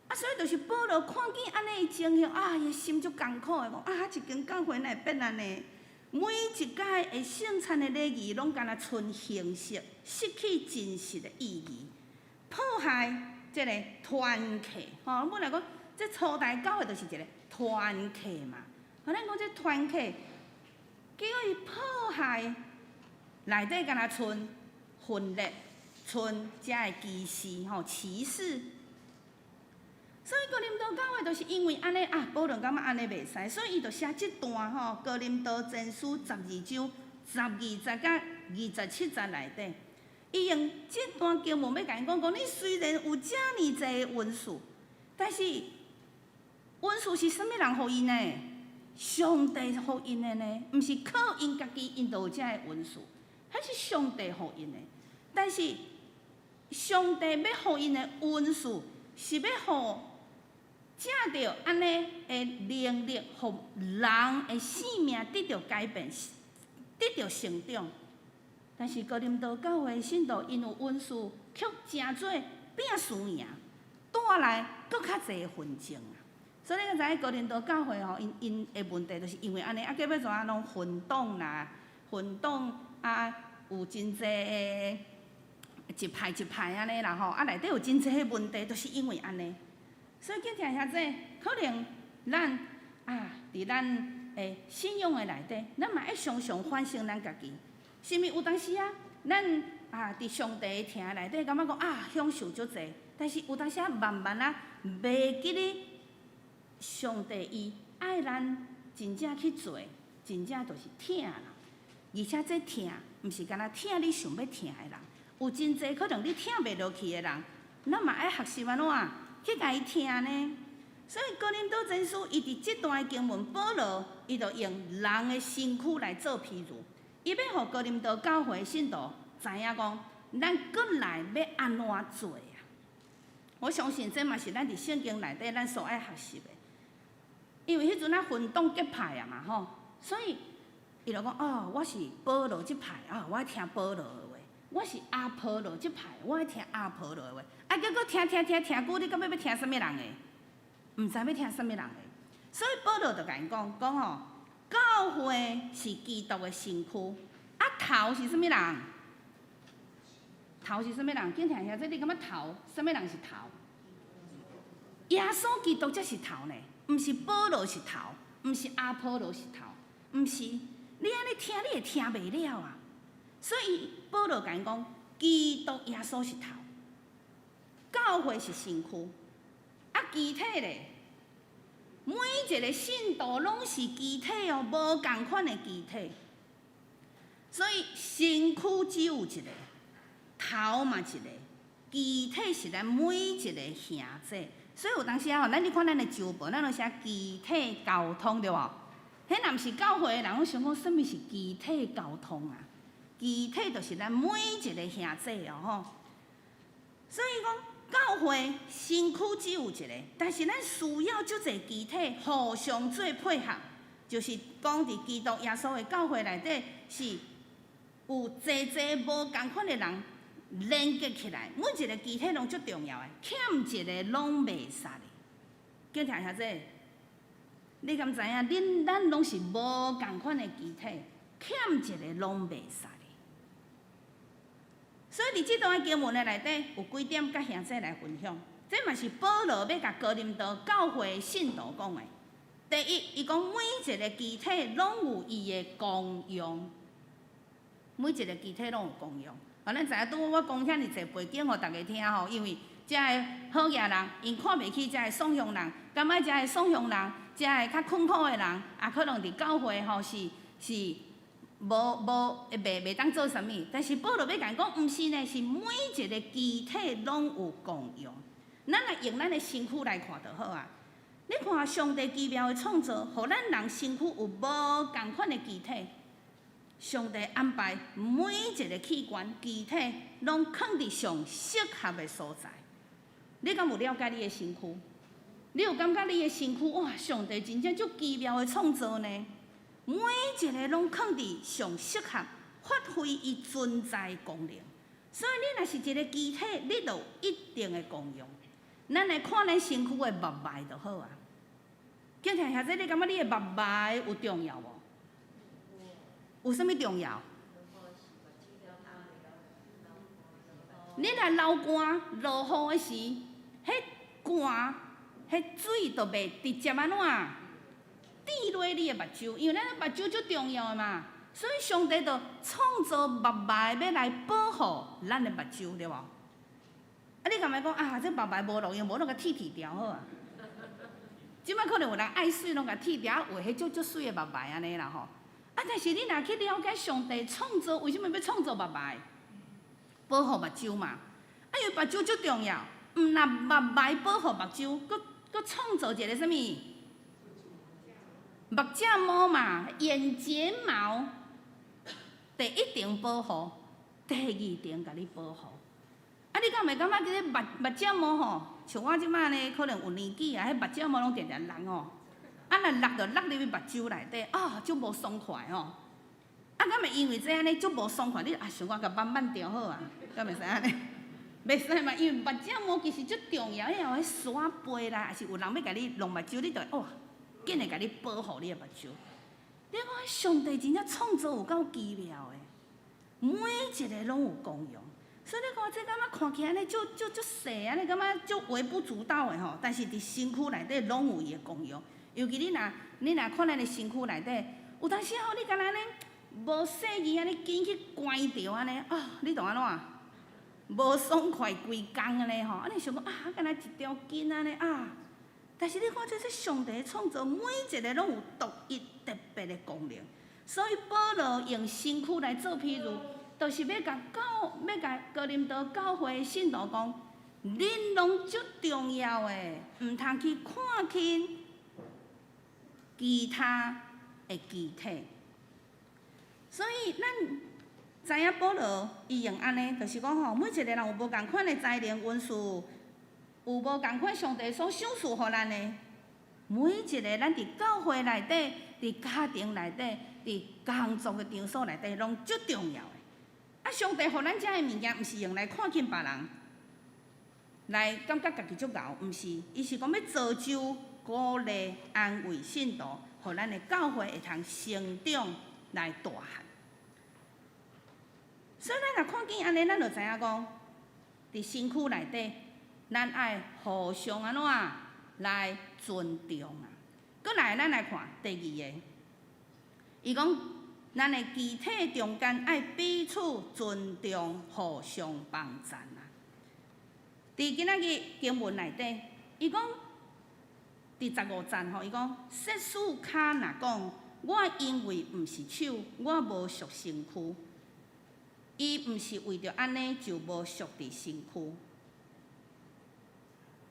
啊，所以就是保羅看見按呢的情形，啊，伊心足艱苦的，講啊，一間教會哪會變按呢？每一屆的聖餐的禮儀，攏敢若賰形式，失去真實的意義，破壞這个團契。吼，本來講這初代教會就是一个團契嘛。吼，咱講這團契，結果伊破壞內底敢若賰分裂，賰遮的歧視吼歧視。所以哥林多教會就是因為按呢啊，保羅感覺按呢袂使，所以伊就寫這段吼，哥林多前書12章12節佮27節內底，伊用這段經文欲共𪜶講講，你雖然有遮爾濟的恩賜，但是恩賜是啥物人予𪜶的？上帝予𪜶的呢，毋是靠𪜶家己，𪜶就有遮个恩賜，彼是上帝予𪜶的。但是上帝欲予𪜶的恩賜，是欲予藉著按呢的能力，予人的性命得著改變，得著成長。但是哥林多教會信徒𪜶有恩賜，卻成做拼輸贏，帶來閣較濟紛爭啊！所以你知影哥林多教會吼，𪜶𪜶的問題就是因為按呢，啊，到尾怎啊攏分黨啦，分黨啊，有真濟的一派一派按呢啦吼，啊內底有真濟的問題，就是因為按呢。所以敬聽兄姊，可能咱啊，佇咱的信仰的內底，咱嘛愛常常反省咱家己，是毋是有當時啊，咱啊佇上帝的疼內底，感覺講啊享受足濟，但是有當時啊慢慢仔袂記得上帝伊愛咱真正去做，真正就是疼啦。而且這疼，毋是干焦疼你想欲疼的人，有真濟可能你疼袂落去的人，咱嘛愛學習按怎去共伊疼呢？所以哥林多前書伊佇這段經文，保羅伊就用人的身軀來做譬喻，伊欲予哥林多教會信徒知影講，咱閣來欲按怎做啊？我相信這嘛是咱佇聖經內底咱所愛學習的，因為彼陣仔分黨結派啊嘛吼，所以伊就講哦，我是保羅這派啊，我愛聽保羅的話；我是阿波羅這派，我愛聽阿波羅的話。啊，結果聽聽聽聽久，你到尾欲聽啥物人的？毋知欲聽啥物人的。所以保羅就共𪜶講講吼，教會是基督的身軀，啊頭是啥物人？頭是啥物人？敬聽兄姊，你感覺頭啥物人是頭？耶穌基督才是頭呢，毋是保羅是頭，毋是阿波羅是頭，毋是。你按呢聽，你會聽袂了啊！所以保羅共𪜶講，基督耶穌是頭，教會是身軀，啊，肢體咧，每一个信徒攏是肢體哦，無仝款的肢體。所以身軀只有一个，頭頭嘛一个，肢體是咱每一个兄弟。所以有當時啊吼，咱你看咱的周報，咱攏寫肢體交通對無？彼若毋是教會的人，攏想講啥物是肢體交通啊？肢體就是咱每一个兄弟哦吼。所以講，教會身軀只有一个，但是咱需要足濟肢體互相做配合，就是講佇基督耶穌的教會內底是有濟濟無仝款的人連結起來，每一个肢體攏足重要的，欠一个攏袂使的。敬聽兄弟，你敢知影？恁咱攏是無仝款的肢體，欠一个攏袂使的。所以佇這段經文的內底，有幾點佮兄弟來分享。這嘛是保羅欲共哥林多教會信徒講的。第一，伊講每一个肢體攏有伊的功用，每一个肢體攏有功用。啊，咱知影拄我講遐爾濟背景，予逐家聽吼，因為遮个好額人，𪜶看袂起遮个爽鄉人，感覺遮个爽鄉人，遮个較困苦的人，啊，可能佇教會吼是無無會袂當做啥物。但是保羅欲共𪜶講，毋是呢，是每一个肢體攏有功用。咱來用咱的身軀來看就好啊。你看上帝奇妙的創造，予咱人身軀有無仝款的肢體。上帝安排每一个器官、肢體，攏囥佇上適合的所在。你敢有了解你的身軀？你有感覺你的身軀哇？上帝真正足奇妙的創造呢！每一个攏囥佇上適合發揮伊存在的功能。所以你若是一個肢體，你就有一定的功用。咱來看咱身軀的目眉就好啊。敬聽兄弟，你感覺你的目眉有重要無？有啥物重要？你若流汗、落雨的時，彼汗、彼水就袂直接按怎滴落你的目睭，因為咱的目睭足重要的嘛。所以上帝就創造目眉欲來保護咱的目睭，對無？啊，你敢會講啊？這目眉無路用，無攏共剃剃掉好啊。這擺可能有人愛媠，攏共剃掉，畫彼足足媠的目眉按呢啦吼。啊！但是你若去了解上帝創造，為啥物欲創造目眉？保護目睭嘛。啊，因為目睭足重要，毋但目眉保護目睭，閣閣創造一个啥物？目睫毛嘛，眼睫毛，第一層保護，第二層共你保護。啊，你敢會感覺這个目睫毛吼？像我這擺呢，可能有年紀啊，彼目睫毛攏定定落吼。啊，若落就落入去目睭內底，啊，足無爽快吼。啊，敢會因為這按呢足無爽快，你啊想講共挽挽掉好啊？敢會使按呢？袂使嘛，因為目睫毛其實足重要，彼有彼絲仔飛來，抑是有人欲共你弄目睭，你就會哦，緊會共你保護你的目睭。你看上帝真正創造有夠奇妙的，每一个攏有功用。所以你看，這感覺看起來按呢足足足細，按呢感覺足微不足道的吼，但是佇身軀內底攏有伊的功用。尤其你若看咱的身軀內底，有當時吼，你敢若按呢無細意按呢緊去關著按呢，啊，你就按怎？無爽快規工按呢吼，啊，你想講啊，敢若一條筋按呢啊，但是你看這是上帝創造，每一个攏有獨一特別的功能。所以保羅用身軀來做譬喻，就是欲共教，欲共哥林多教會信徒講，恁攏足重要的，毋通去看輕其他的肢體。所以咱知影保羅伊用按呢，就是講吼，每一個人有無仝款的才能恩賜，有無仝款上帝所賞賜予咱的，每一个咱佇教會內底、佇家庭內底、佇工作的場所內底，攏足重要的。啊，上帝予咱遮的物件，毋是用來看輕別人，來感覺家己足𠢕，毋是，伊是講欲造就、鼓勵、安慰信徒，予咱的教會會通成長來大漢。所以咱若看見按呢，咱就知影講，佇身軀內底，咱愛互相按怎來尊重啊。閣來，咱來看第二个，伊講咱的肢體中間愛彼此尊重，互相幫贊啊。佇今仔日經文內底，伊講佇15節吼，伊講設使跤若講，我因為毋是手，我無屬身軀。伊毋是為著按呢就無屬佇身軀。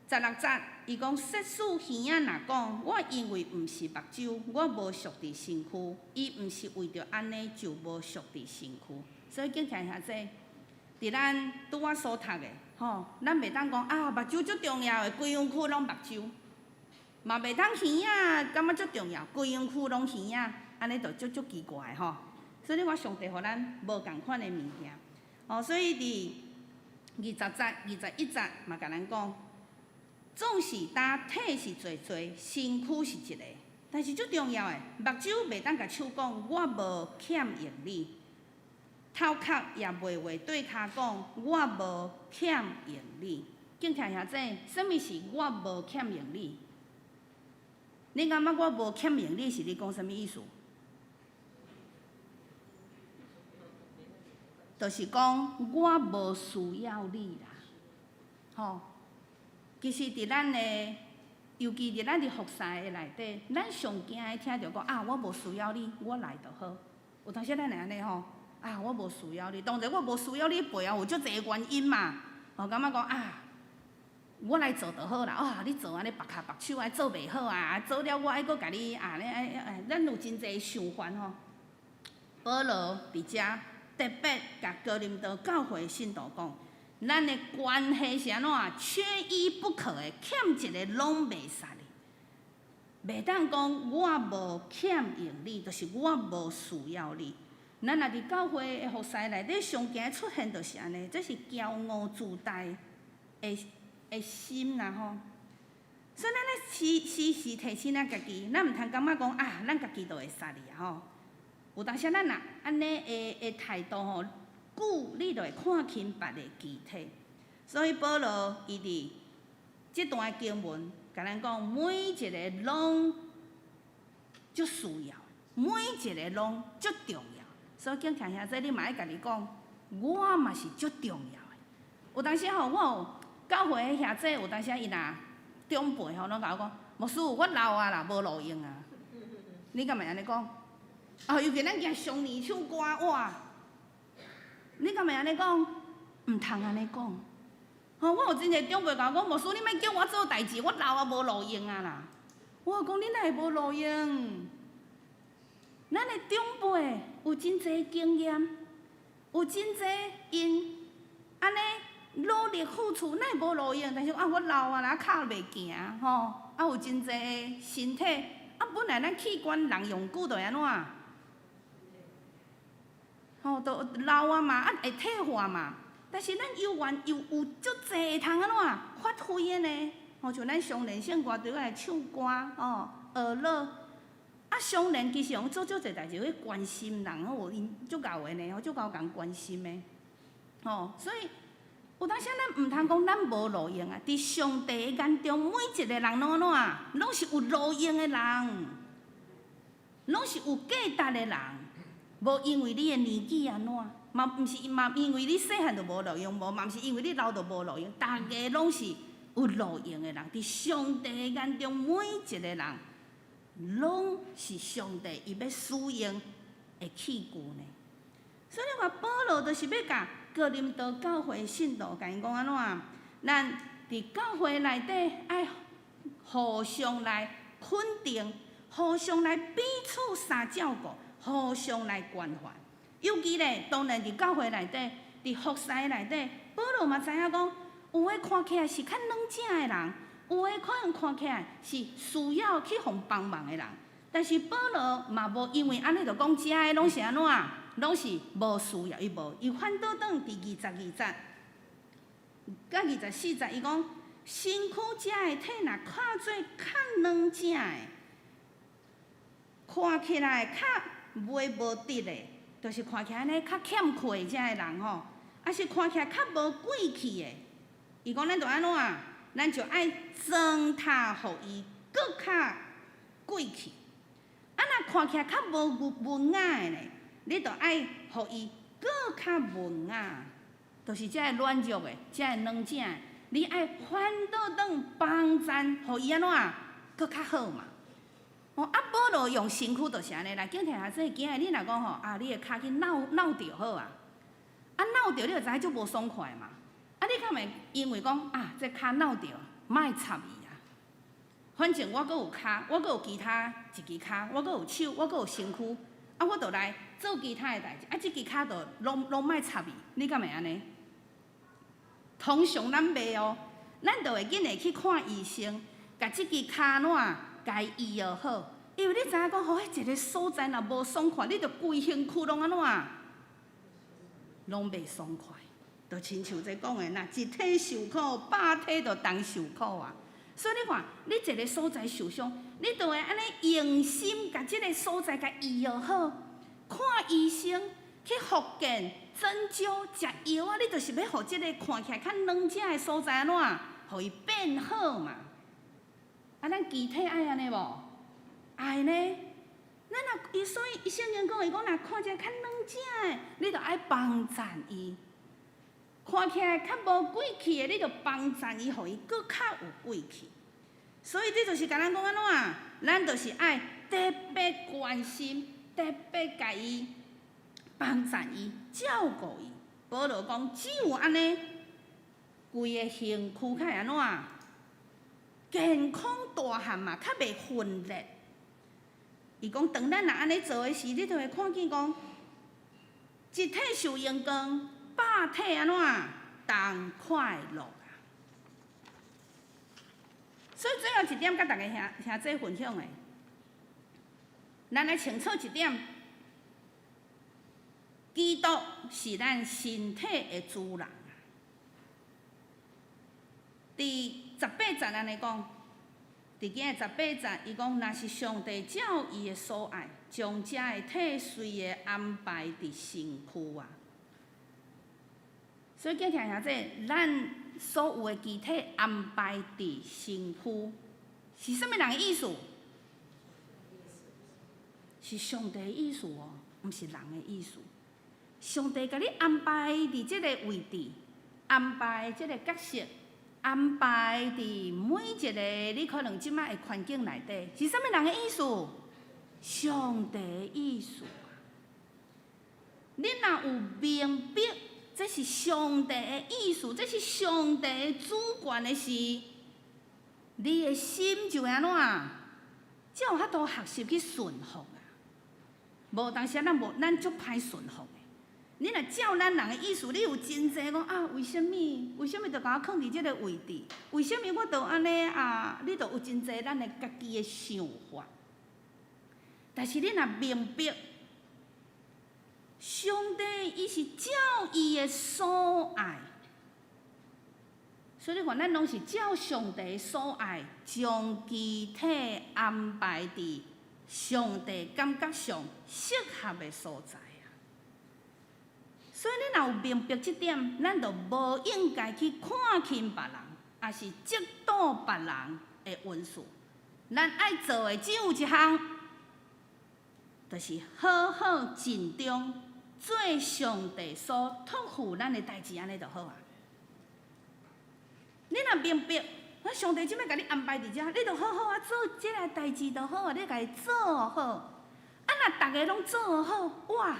16節，伊講設使耳仔若講，我因為毋是目睭，我無屬佇身軀，伊毋是為著按呢就無屬佇身軀。所以敬聽兄弟，佇咱拄仔所讀的，吼，咱袂當講啊，目睭足重要的，規身軀攏目睭，嘛袂當耳仔感覺足重要，規身軀攏耳仔，按呢就足足奇怪吼。所以你看上帝予咱無仝款的物件，哦，所以佇20節、21節嘛共咱講，總是焦體是濟濟，身軀是一個，但是足重要的，目睭袂當共手講，我無欠用你；頭殼也袂話對跤講，我無欠用你。敬聽兄弟，啥物是我無欠用你？你感覺我無欠用你是咧講啥物意思？就是講我無需要你啦，吼。其實佇咱的，尤其佇咱佇服侍的內底，咱上驚的聽著講啊，我無需要你，我來就好。有當時咱會按呢吼，啊，我無需要你，當然我無需要你背後有足濟原因嘛。吼，感覺講啊，我來做就好啦。啊，你做按呢縛跤縛手啊，做袂好啊，做了我愛閣共你啊，咧愛愛，咱有真濟想法吼。保羅佇遮特別共哥林多教會信徒講，咱的關係是按怎？缺一不可的，欠一个攏袂使的。袂當講我無欠用你，就是我無需要你。咱若佇教會的服侍內底，上驚出現就是按呢，這是驕傲自大的心啦吼。所以咱咧時時時提醒咱家己，咱毋通感覺講啊，咱家己就會使哩啊吼。有當時咱若按呢的態度吼，久你就會看輕別个肢體。所以保羅伊佇這段經文，共咱講，每一个攏足需要，每一个攏足重要。所以敬聽兄弟，你嘛愛共家己講，我嘛是足重要的。有當時吼，我有教會的兄弟，有當時伊若長輩吼，攏共我講，牧師，我老啊啦，無路用啊。你敢會按呢講？哦，尤其咱行上年唱歌哇，你敢會按呢講？毋通按呢講。吼，我有真濟長輩共我講，牧師，你莫叫我做代誌，我老啊無路用啊啦。我講你哪會無路用？咱的長輩有真濟經驗，有真濟𪜶按呢努力付出，哪會無路用？但是啊，我老啊啦，跤袂行吼，啊有真濟的身體，啊本來咱器官人用久就會按怎？吼，就老啊嘛，啊會退化嘛。但是咱猶原又有足濟會通按怎發揮的呢？吼，像咱雙連聖歌隊來唱歌，吼，學樂。啊，雙連其實用做足濟代誌，去關心人，吼，𪜶足𠢕的呢，吼，足𠢕共關心的，吼，所以有當時咱毋通講咱無路用啊！佇上帝的眼中，每一个人攏按怎，攏是有路用的人，攏是有價值的人。無因為你的年紀按怎，嘛毋是嘛因為你細漢就無路用，無嘛毋是因為你老就無路用，逐个攏是有路用的人。佇上帝的眼中，每一个人攏是上帝伊欲使用的器具呢。所以你看，保羅就是欲共哥林多教會信徒共𪜶講按怎？咱佇教會內底愛互相來肯定，互相來彼此相照顧，互相來關懷。尤其咧，當然佇教會內底，佇服侍內底，保羅嘛知影講，有的看起來是較軟正的人，有的可能看起來是需要去予幫忙的人。但是保羅嘛無因為按呢就講，遮的攏是按怎，攏是無需要，伊無，伊反倒轉佇22節佮24節，伊講身軀遮的體若看做較軟正的，看起來較袂無得的，就是看起來按呢較欠缺遮的人吼，抑是看起來較無貴氣的，伊講咱就按怎，咱就愛裝塔予伊閣較貴氣。啊，若看起來較無文雅的咧，你就愛予伊閣較文雅，就是遮个軟弱的，遮个軟正的，你愛反倒轉幫贊，予伊按怎閣較好嘛。哦，啊，保羅用身軀就是按呢來，敬聽下這今日你若講吼，啊，你的跤去扭扭著好啊，啊，扭著你就知影足無爽快嘛。啊，你敢會因為講啊，這跤扭著，莫插伊啊。反正我閣有跤，我閣有其他一支跤，我閣有手，我閣有身軀，啊，我就來做其他的代誌。啊，這支跤就攏攏莫插伊，你敢會按呢？通常咱袂哦，咱就會緊會去看醫生，共這支跤怎共伊醫好。因為你知影講，吼，彼一个所在若無爽快，你就規身軀攏按怎？攏袂爽快。就親像這講的，若一體受苦，百體就同受苦啊。所以你看，你一个所在受傷，你就會按呢用心共這个所在共醫好，看醫生去復健、針灸、食藥啊，你就是欲予這个看起來較軟正的所在按怎，予伊變好嘛。啊，咱肢體愛按呢無？愛呢？咱若伊所以聖經講，伊講若看這較軟正的，你就愛幫贊伊；看起來較無貴氣的，你就幫贊伊，予伊閣較有貴氣。所以這就是共咱講按怎？咱就是愛特別關心，特別共伊幫贊伊、照顧伊。保羅講，只有按呢，規个身軀較會按怎？健康大漢嘛，較袂分裂。伊講，當咱若按呢做的時，你就會看見講，一體受榮光，百體按怎同快樂啊！所以最後一點，佮大家兄兄姊分享的，咱來清楚一點，基督是咱身體的主人。佇十八節按呢講。佇經的十八節，伊講：若是上帝照伊的所愛，將這个體隨的安排佇身軀啊。所以，敬聽兄姊，咱所有的肢體安排佇身軀，是啥物人的意思？是上帝的意思哦，毋是人的意思。上帝共你安排佇這个位置，安排這个角色。安排佇每一个你可能這擺的環境內底，是啥物人的意思？上帝的意思啊！你若有明白，這是上帝的意思，這是上帝的主權的時，你的心就會按怎？才有法度學習去順服啊！無當時咱無，咱足歹順服的。你若照咱人的意思，你有真濟講啊？為啥物？為啥物就共我囥佇這个位置？為啥物我就按呢啊？你就有真濟咱的家己的想法。但是你若明白，上帝伊是照伊的所愛，所以你看，咱攏是照上帝所愛，將肢體安排佇上帝感覺上適合的所在。所以你若有明白這點，咱就無應該去看輕別人，抑是嫉妒別人的恩賜。咱愛做的只有一項，就是好好盡忠做上帝所託付咱的代誌，按呢就好啊。你若明白，我上帝這擺共你安排佇遮，你就好好啊做這个代誌就好啊，你共伊做好。啊，若逐个攏做好，哇！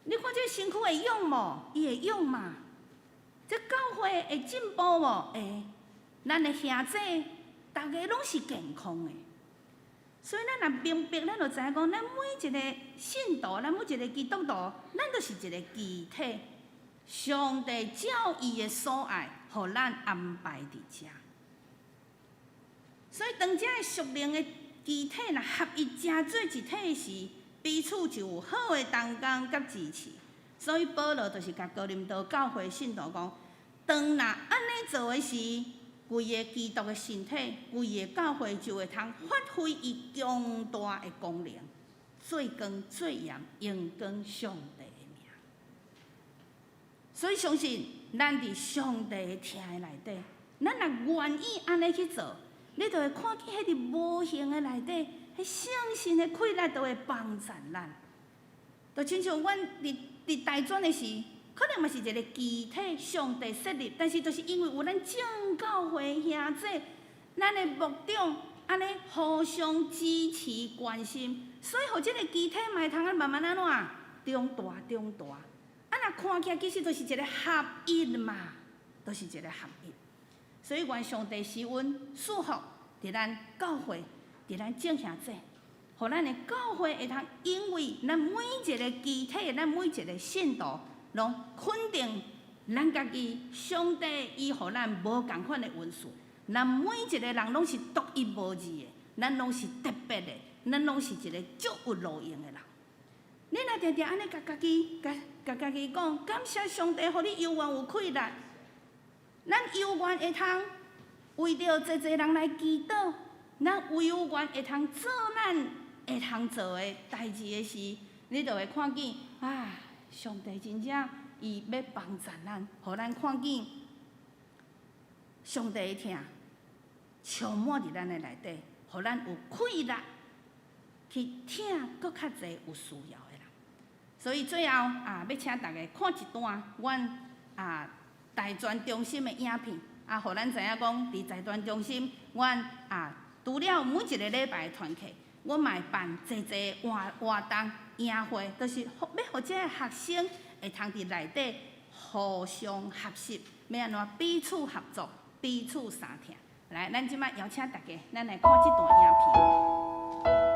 你看這身軀會勇無？伊會勇嘛？這教會會進步無？會。咱的兄姊，逐个攏是健康的。所以咱若明白，咱就知影講，咱每一个信徒，咱每一个基督徒，咱就是一个肢體。上帝照伊的所愛，予咱安排佇遮。所以當這个屬靈的肢體若合一成做一體時，彼此就有好的同工佮支持。所以保羅就是共哥林多教會信徒講：當若按呢做的時，規個基督的身體，規个教會就會通發揮伊強大的功能，做光做鹽，榮光上帝的名。所以相信咱佇上帝的疼的內底，咱若願意按呢去做，你就會看見彼佇無形的內底，彼聖神的氣力就會幫贊咱。就親像阮佇大專的時，可能嘛是一個肢體上帝設立，但是就是因為有咱眾教會兄姊，咱的牧長按呢互相支持關心，所以予這个肢體嘛會通啊慢慢按怎長大長大。啊，若看起來其實就是一个合一嘛，就是一个合一。所以願上帝施恩賜福佇咱教會，佇咱眾兄弟，予咱的教會會通因為咱每一个肢體，咱每一个信徒，攏肯定咱家己，上帝伊予咱無仝款的恩賜，咱每一个人攏是獨一無二的，咱攏是特別的，咱攏是一个足有路用的人。你若定定按呢共家己、共共家己講，感謝上帝，予你猶原有氣力，咱猶原會通為著濟濟人來祈禱，咱猶原會通做咱會通做的代誌的時，你就會看見啊，上帝真正伊欲幫助咱，予咱看見上帝的疼充滿佇咱的內底，予咱有氣力去疼閣較濟有需要的人。所以最後啊，欲請大家看一段阮啊大專中心的影片，啊，予咱知影講，佇大專中心，阮啊除了每一个禮拜的團契，阮嘛會辦濟濟活活動、營會，就是欲予這个學生會通佇內底互相學習，欲按怎彼此合作、彼此相疼。來，咱這擺邀請大家，咱來看這段影片。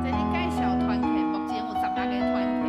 這裡介紹團契，目前有16个團契。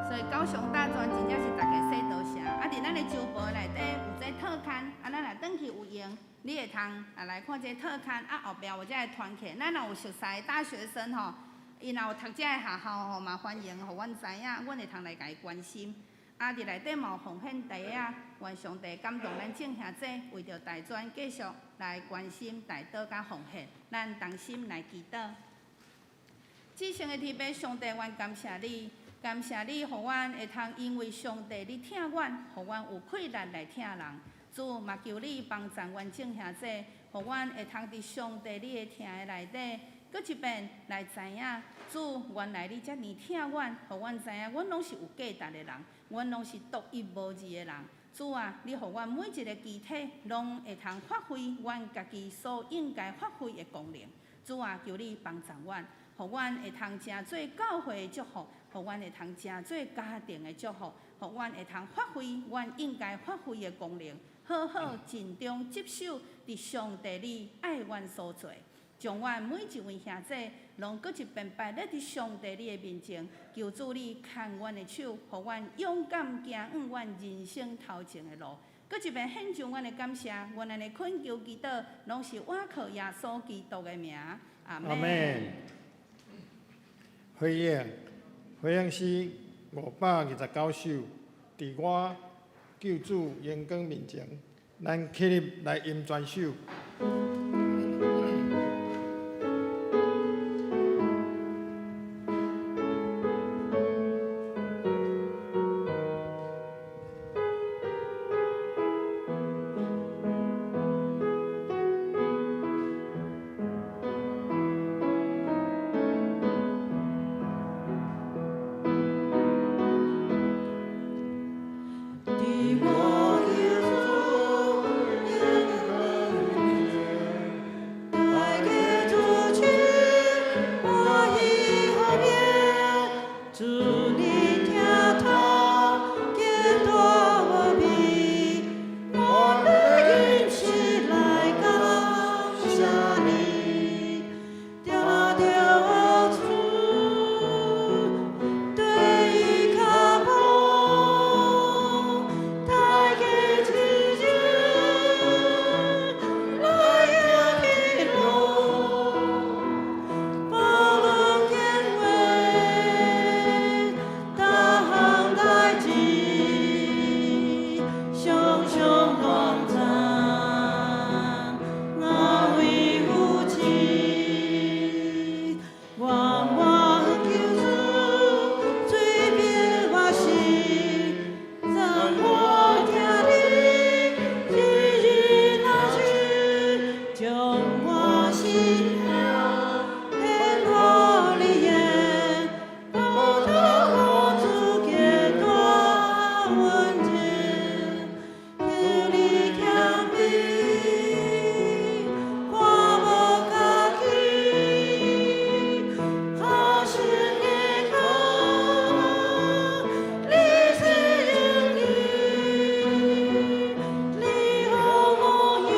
所以高雄大專真正是逐家說多謝。啊，佇咱的周報內底有這特刊，啊，咱若轉去有閒，你會通啊來看這特刊。啊，後壁有這个團契，咱若有熟似的大學生吼，𪜶若有讀這个學校吼，嘛歡迎予阮知影，阮會通來共伊關心。啊，佇內底嘛有奉獻袋仔，願上帝感動咱眾兄弟，為著大專繼續來關心代禱佮奉獻，咱同心來祈禱。至聖的天父上帝，阮感謝你，感謝你，予阮會通因為上帝你疼阮，予阮有氣力來疼人。主嘛求你幫贊阮眾兄弟，予阮會通佇上帝你的疼的內底，閣一遍來知影，主原來你遮爾疼阮，予阮知影阮攏是有價值的人，阮攏是獨一無二的人。主啊，你予阮每一个肢體攏會通發揮阮家己所應該發揮的功能。主啊，求你幫贊阮，予阮會通成做教會的祝福，予阮會通成做家庭的祝福，予阮會通發揮阮應該發揮的功能，好好盡忠職守佇上帝你愛阮所做。將阮每一位兄弟攏閣一遍擺列佇上帝你的面前，求主你牽阮的手，予阮勇敢行往阮人生頭前的路。閣一遍獻上阮的感謝，阮按呢懇求祈禱，攏是倚靠耶穌基督的名。阿阿們。回應，回應詩529首，佇我救主榮光面前，咱起立來吟全首。佇我救主榮光，大家主你疼痛堅大無比，我欲飲食來感謝你，定著主對伊跤步，大家一日來行去路，無論見話，逐項代誌，常常短暫，若微乎其，願我救主水變我心，讓我聽你日日若是，將我心命獻予你眼，保托我主堅大穩健，求你謙卑，看無家己，好心的靠，你是榮耀，你予我有，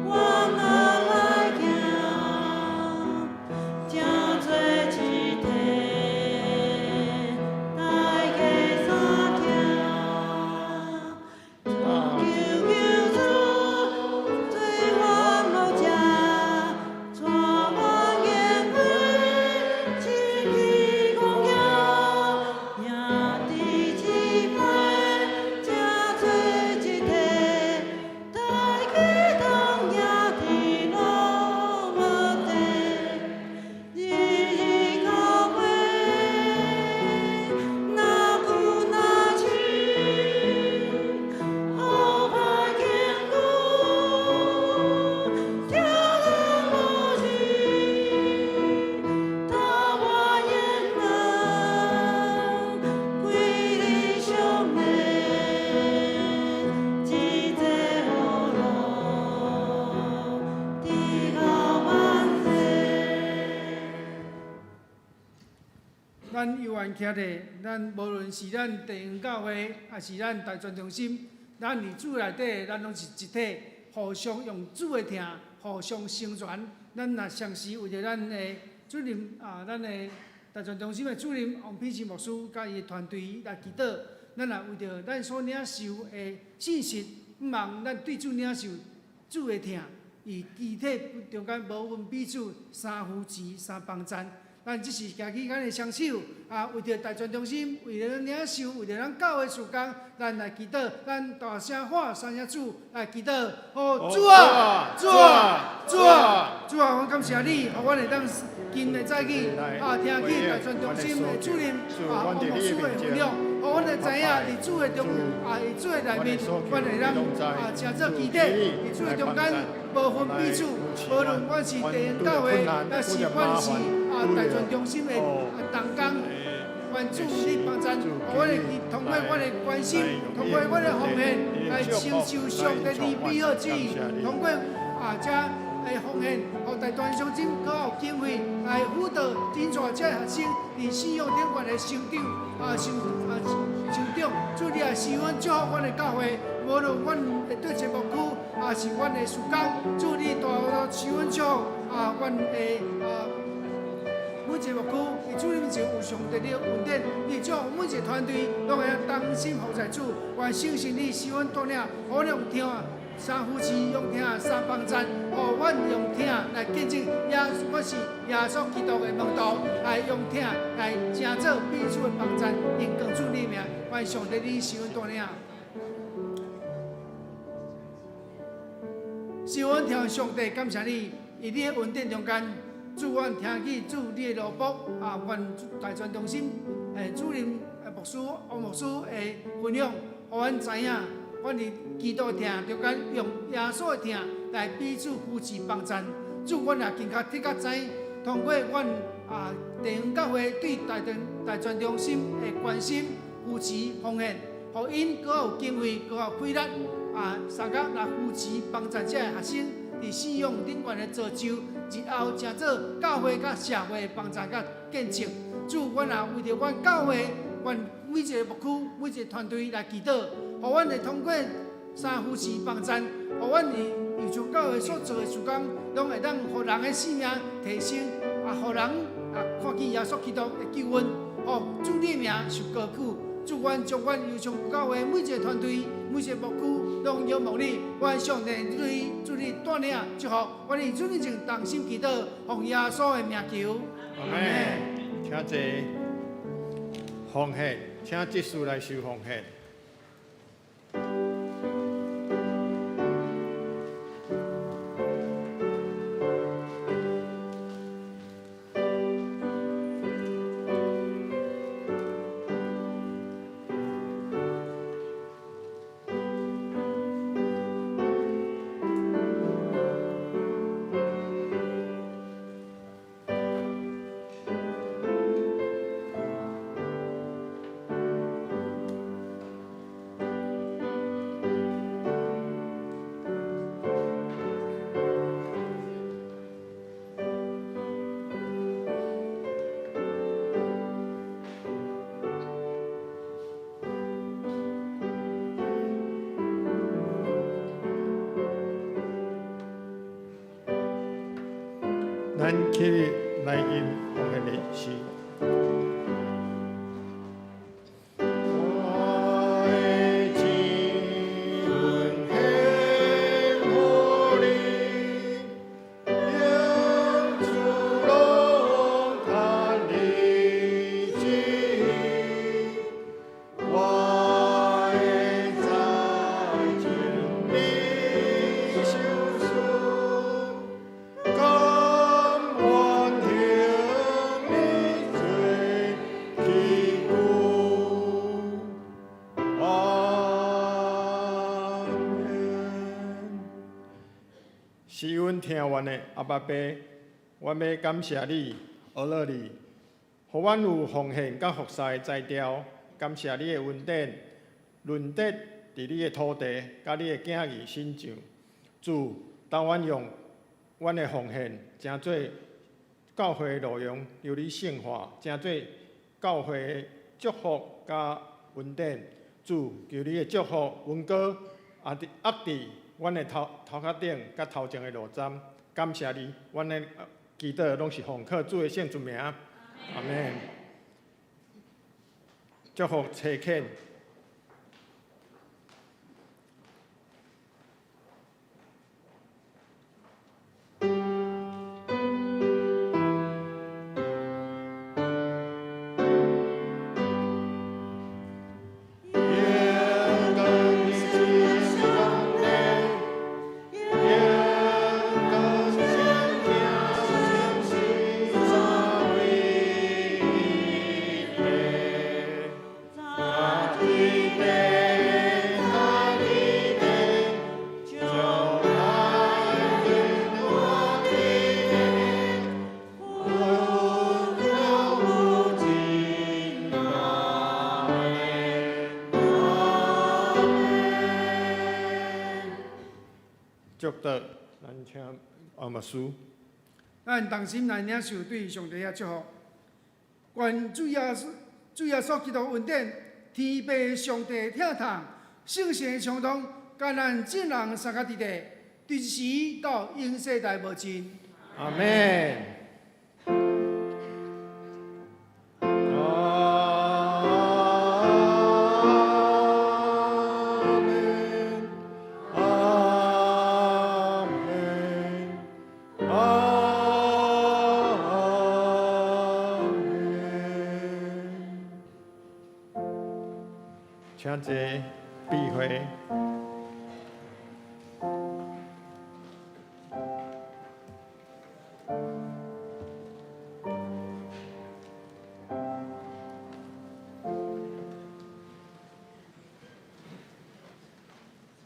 我若來行，成做一體，大家相聽。求救主做阮路者，帶我言話，親去公行，兄弟姊妹成做一體，大家同行佇羅馬地，日日教會，若久若深，好歹堅固，疼人無止，他我眼眼，歸你上面，一切好路，直到萬世。咱猶原徛咧，咱無論是咱地方教會，抑是咱大專中心，咱佇主內底，咱攏是一體，互相用主的疼，互相成全。咱若相時為著咱的主任啊，咱的大專中心的主任王丕清牧師佮伊的團隊來祈禱，咱也為著咱所領受的信息，毋望咱對主領受主的疼，以肢體中間無分彼此，相扶持、相幫贊。咱只是舉起咱的雙手，啊，為著大專中心，為著咱領袖，為著咱教會事工，咱來祈禱，咱大聲喊三聲主來祈禱。哦，主啊，主啊，主啊！主啊，阮感謝你，予阮會當今日早起啊，聽見大傳中心的主任啊，王牧師的分享，予阮會知影佇主的中啊，佇主的內面，阮會當啊，成做基底，佇主的中間無分彼此，無論阮是地方教會，抑是阮是啊大傳中心的啊同工。願主你幫贊，予阮會通過阮的關心，通過阮的奉獻，來成就上帝你美好旨意。通過啊，這的奉獻，予大傳中心閣有經費來輔導真濟這學生佇信仰頂懸的成長啊，成啊成長。主你也賜阮祝福阮的教會，無論阮的對一牧區，抑是阮的事工，主你大大賜阮祝福啊，阮的啊。每一個牧區，佇主你面前有上帝的恩典，你祝福每一個團隊攏會當同心服侍主。願聖神你賜阮帶領，予阮用疼三扶持，用疼三幫贊，予阮用疼來見證耶穌，我是耶穌基督的門徒，來用疼來成做彼此的幫贊，榮光主你名，願上帝你賜阮帶領。賜阮疼上帝，感謝你，佇你的恩典中間。主，阮聽見主你的奴僕啊，阮大傳中心的主任牧師王牧師的分享，予阮知影，阮佇基督的疼中間，用耶穌的疼來彼此扶持幫贊。主，阮也更較的確知，通過阮啊地方教會對大傳大傳中心的關心、扶持、奉獻，予𪜶閣有經費、閣有氣力啊，相共來扶持幫贊這个學生佇信仰頂懸的造就。日後成做教會佮社會幫助佮見證。主，阮也為著阮教會，阮每一個牧區、每一個團隊來祈禱，予阮會通過三扶持幫贊，予阮佇義傳教會所做的事工，攏會當予人的性命提升，啊，予人啊看見耶穌基督的救恩，予主你名受高舉。主，阮將阮義傳教會每一個團隊、每一個牧區，攏仰望你，願上帝對主你帶領祝福，阮佇主面前同心祈禱，奉耶穌的名求。阿們，請坐。奉獻，請執事來收奉獻。咱起立來吟奉獻的詩。我的情獻予你，永處攏牽你旨意，我會在真理相事，甘願行你做器具。阿們。是阮疼阮的阿爸父，阮欲感謝你，阿樂你，予阮有奉獻佮服侍的才調。感謝你的恩典，潤澤佇你的土地，佮你的囝兒身上。主，當阮用阮的奉獻，成做教會的路用，求你聖化，成做教會的祝福佮恩典。主，求你的祝福恩膏，也佇壓佇阮的頭頭殼頂佮頭前的路針。感謝你，阮的祈禱攏是奉靠主的聖尊名。阿們。祝福差遣。永遠是上帝，永遠是天。請阿牧師。咱同心來領受對上帝的祝福。願主耶穌基督恩典、天父上帝疼痛、聖神的相通，佮咱眾人相佮佇咧，佇這時到永世代無盡。阿們。阿們，阿們，阿們。請坐，閉會。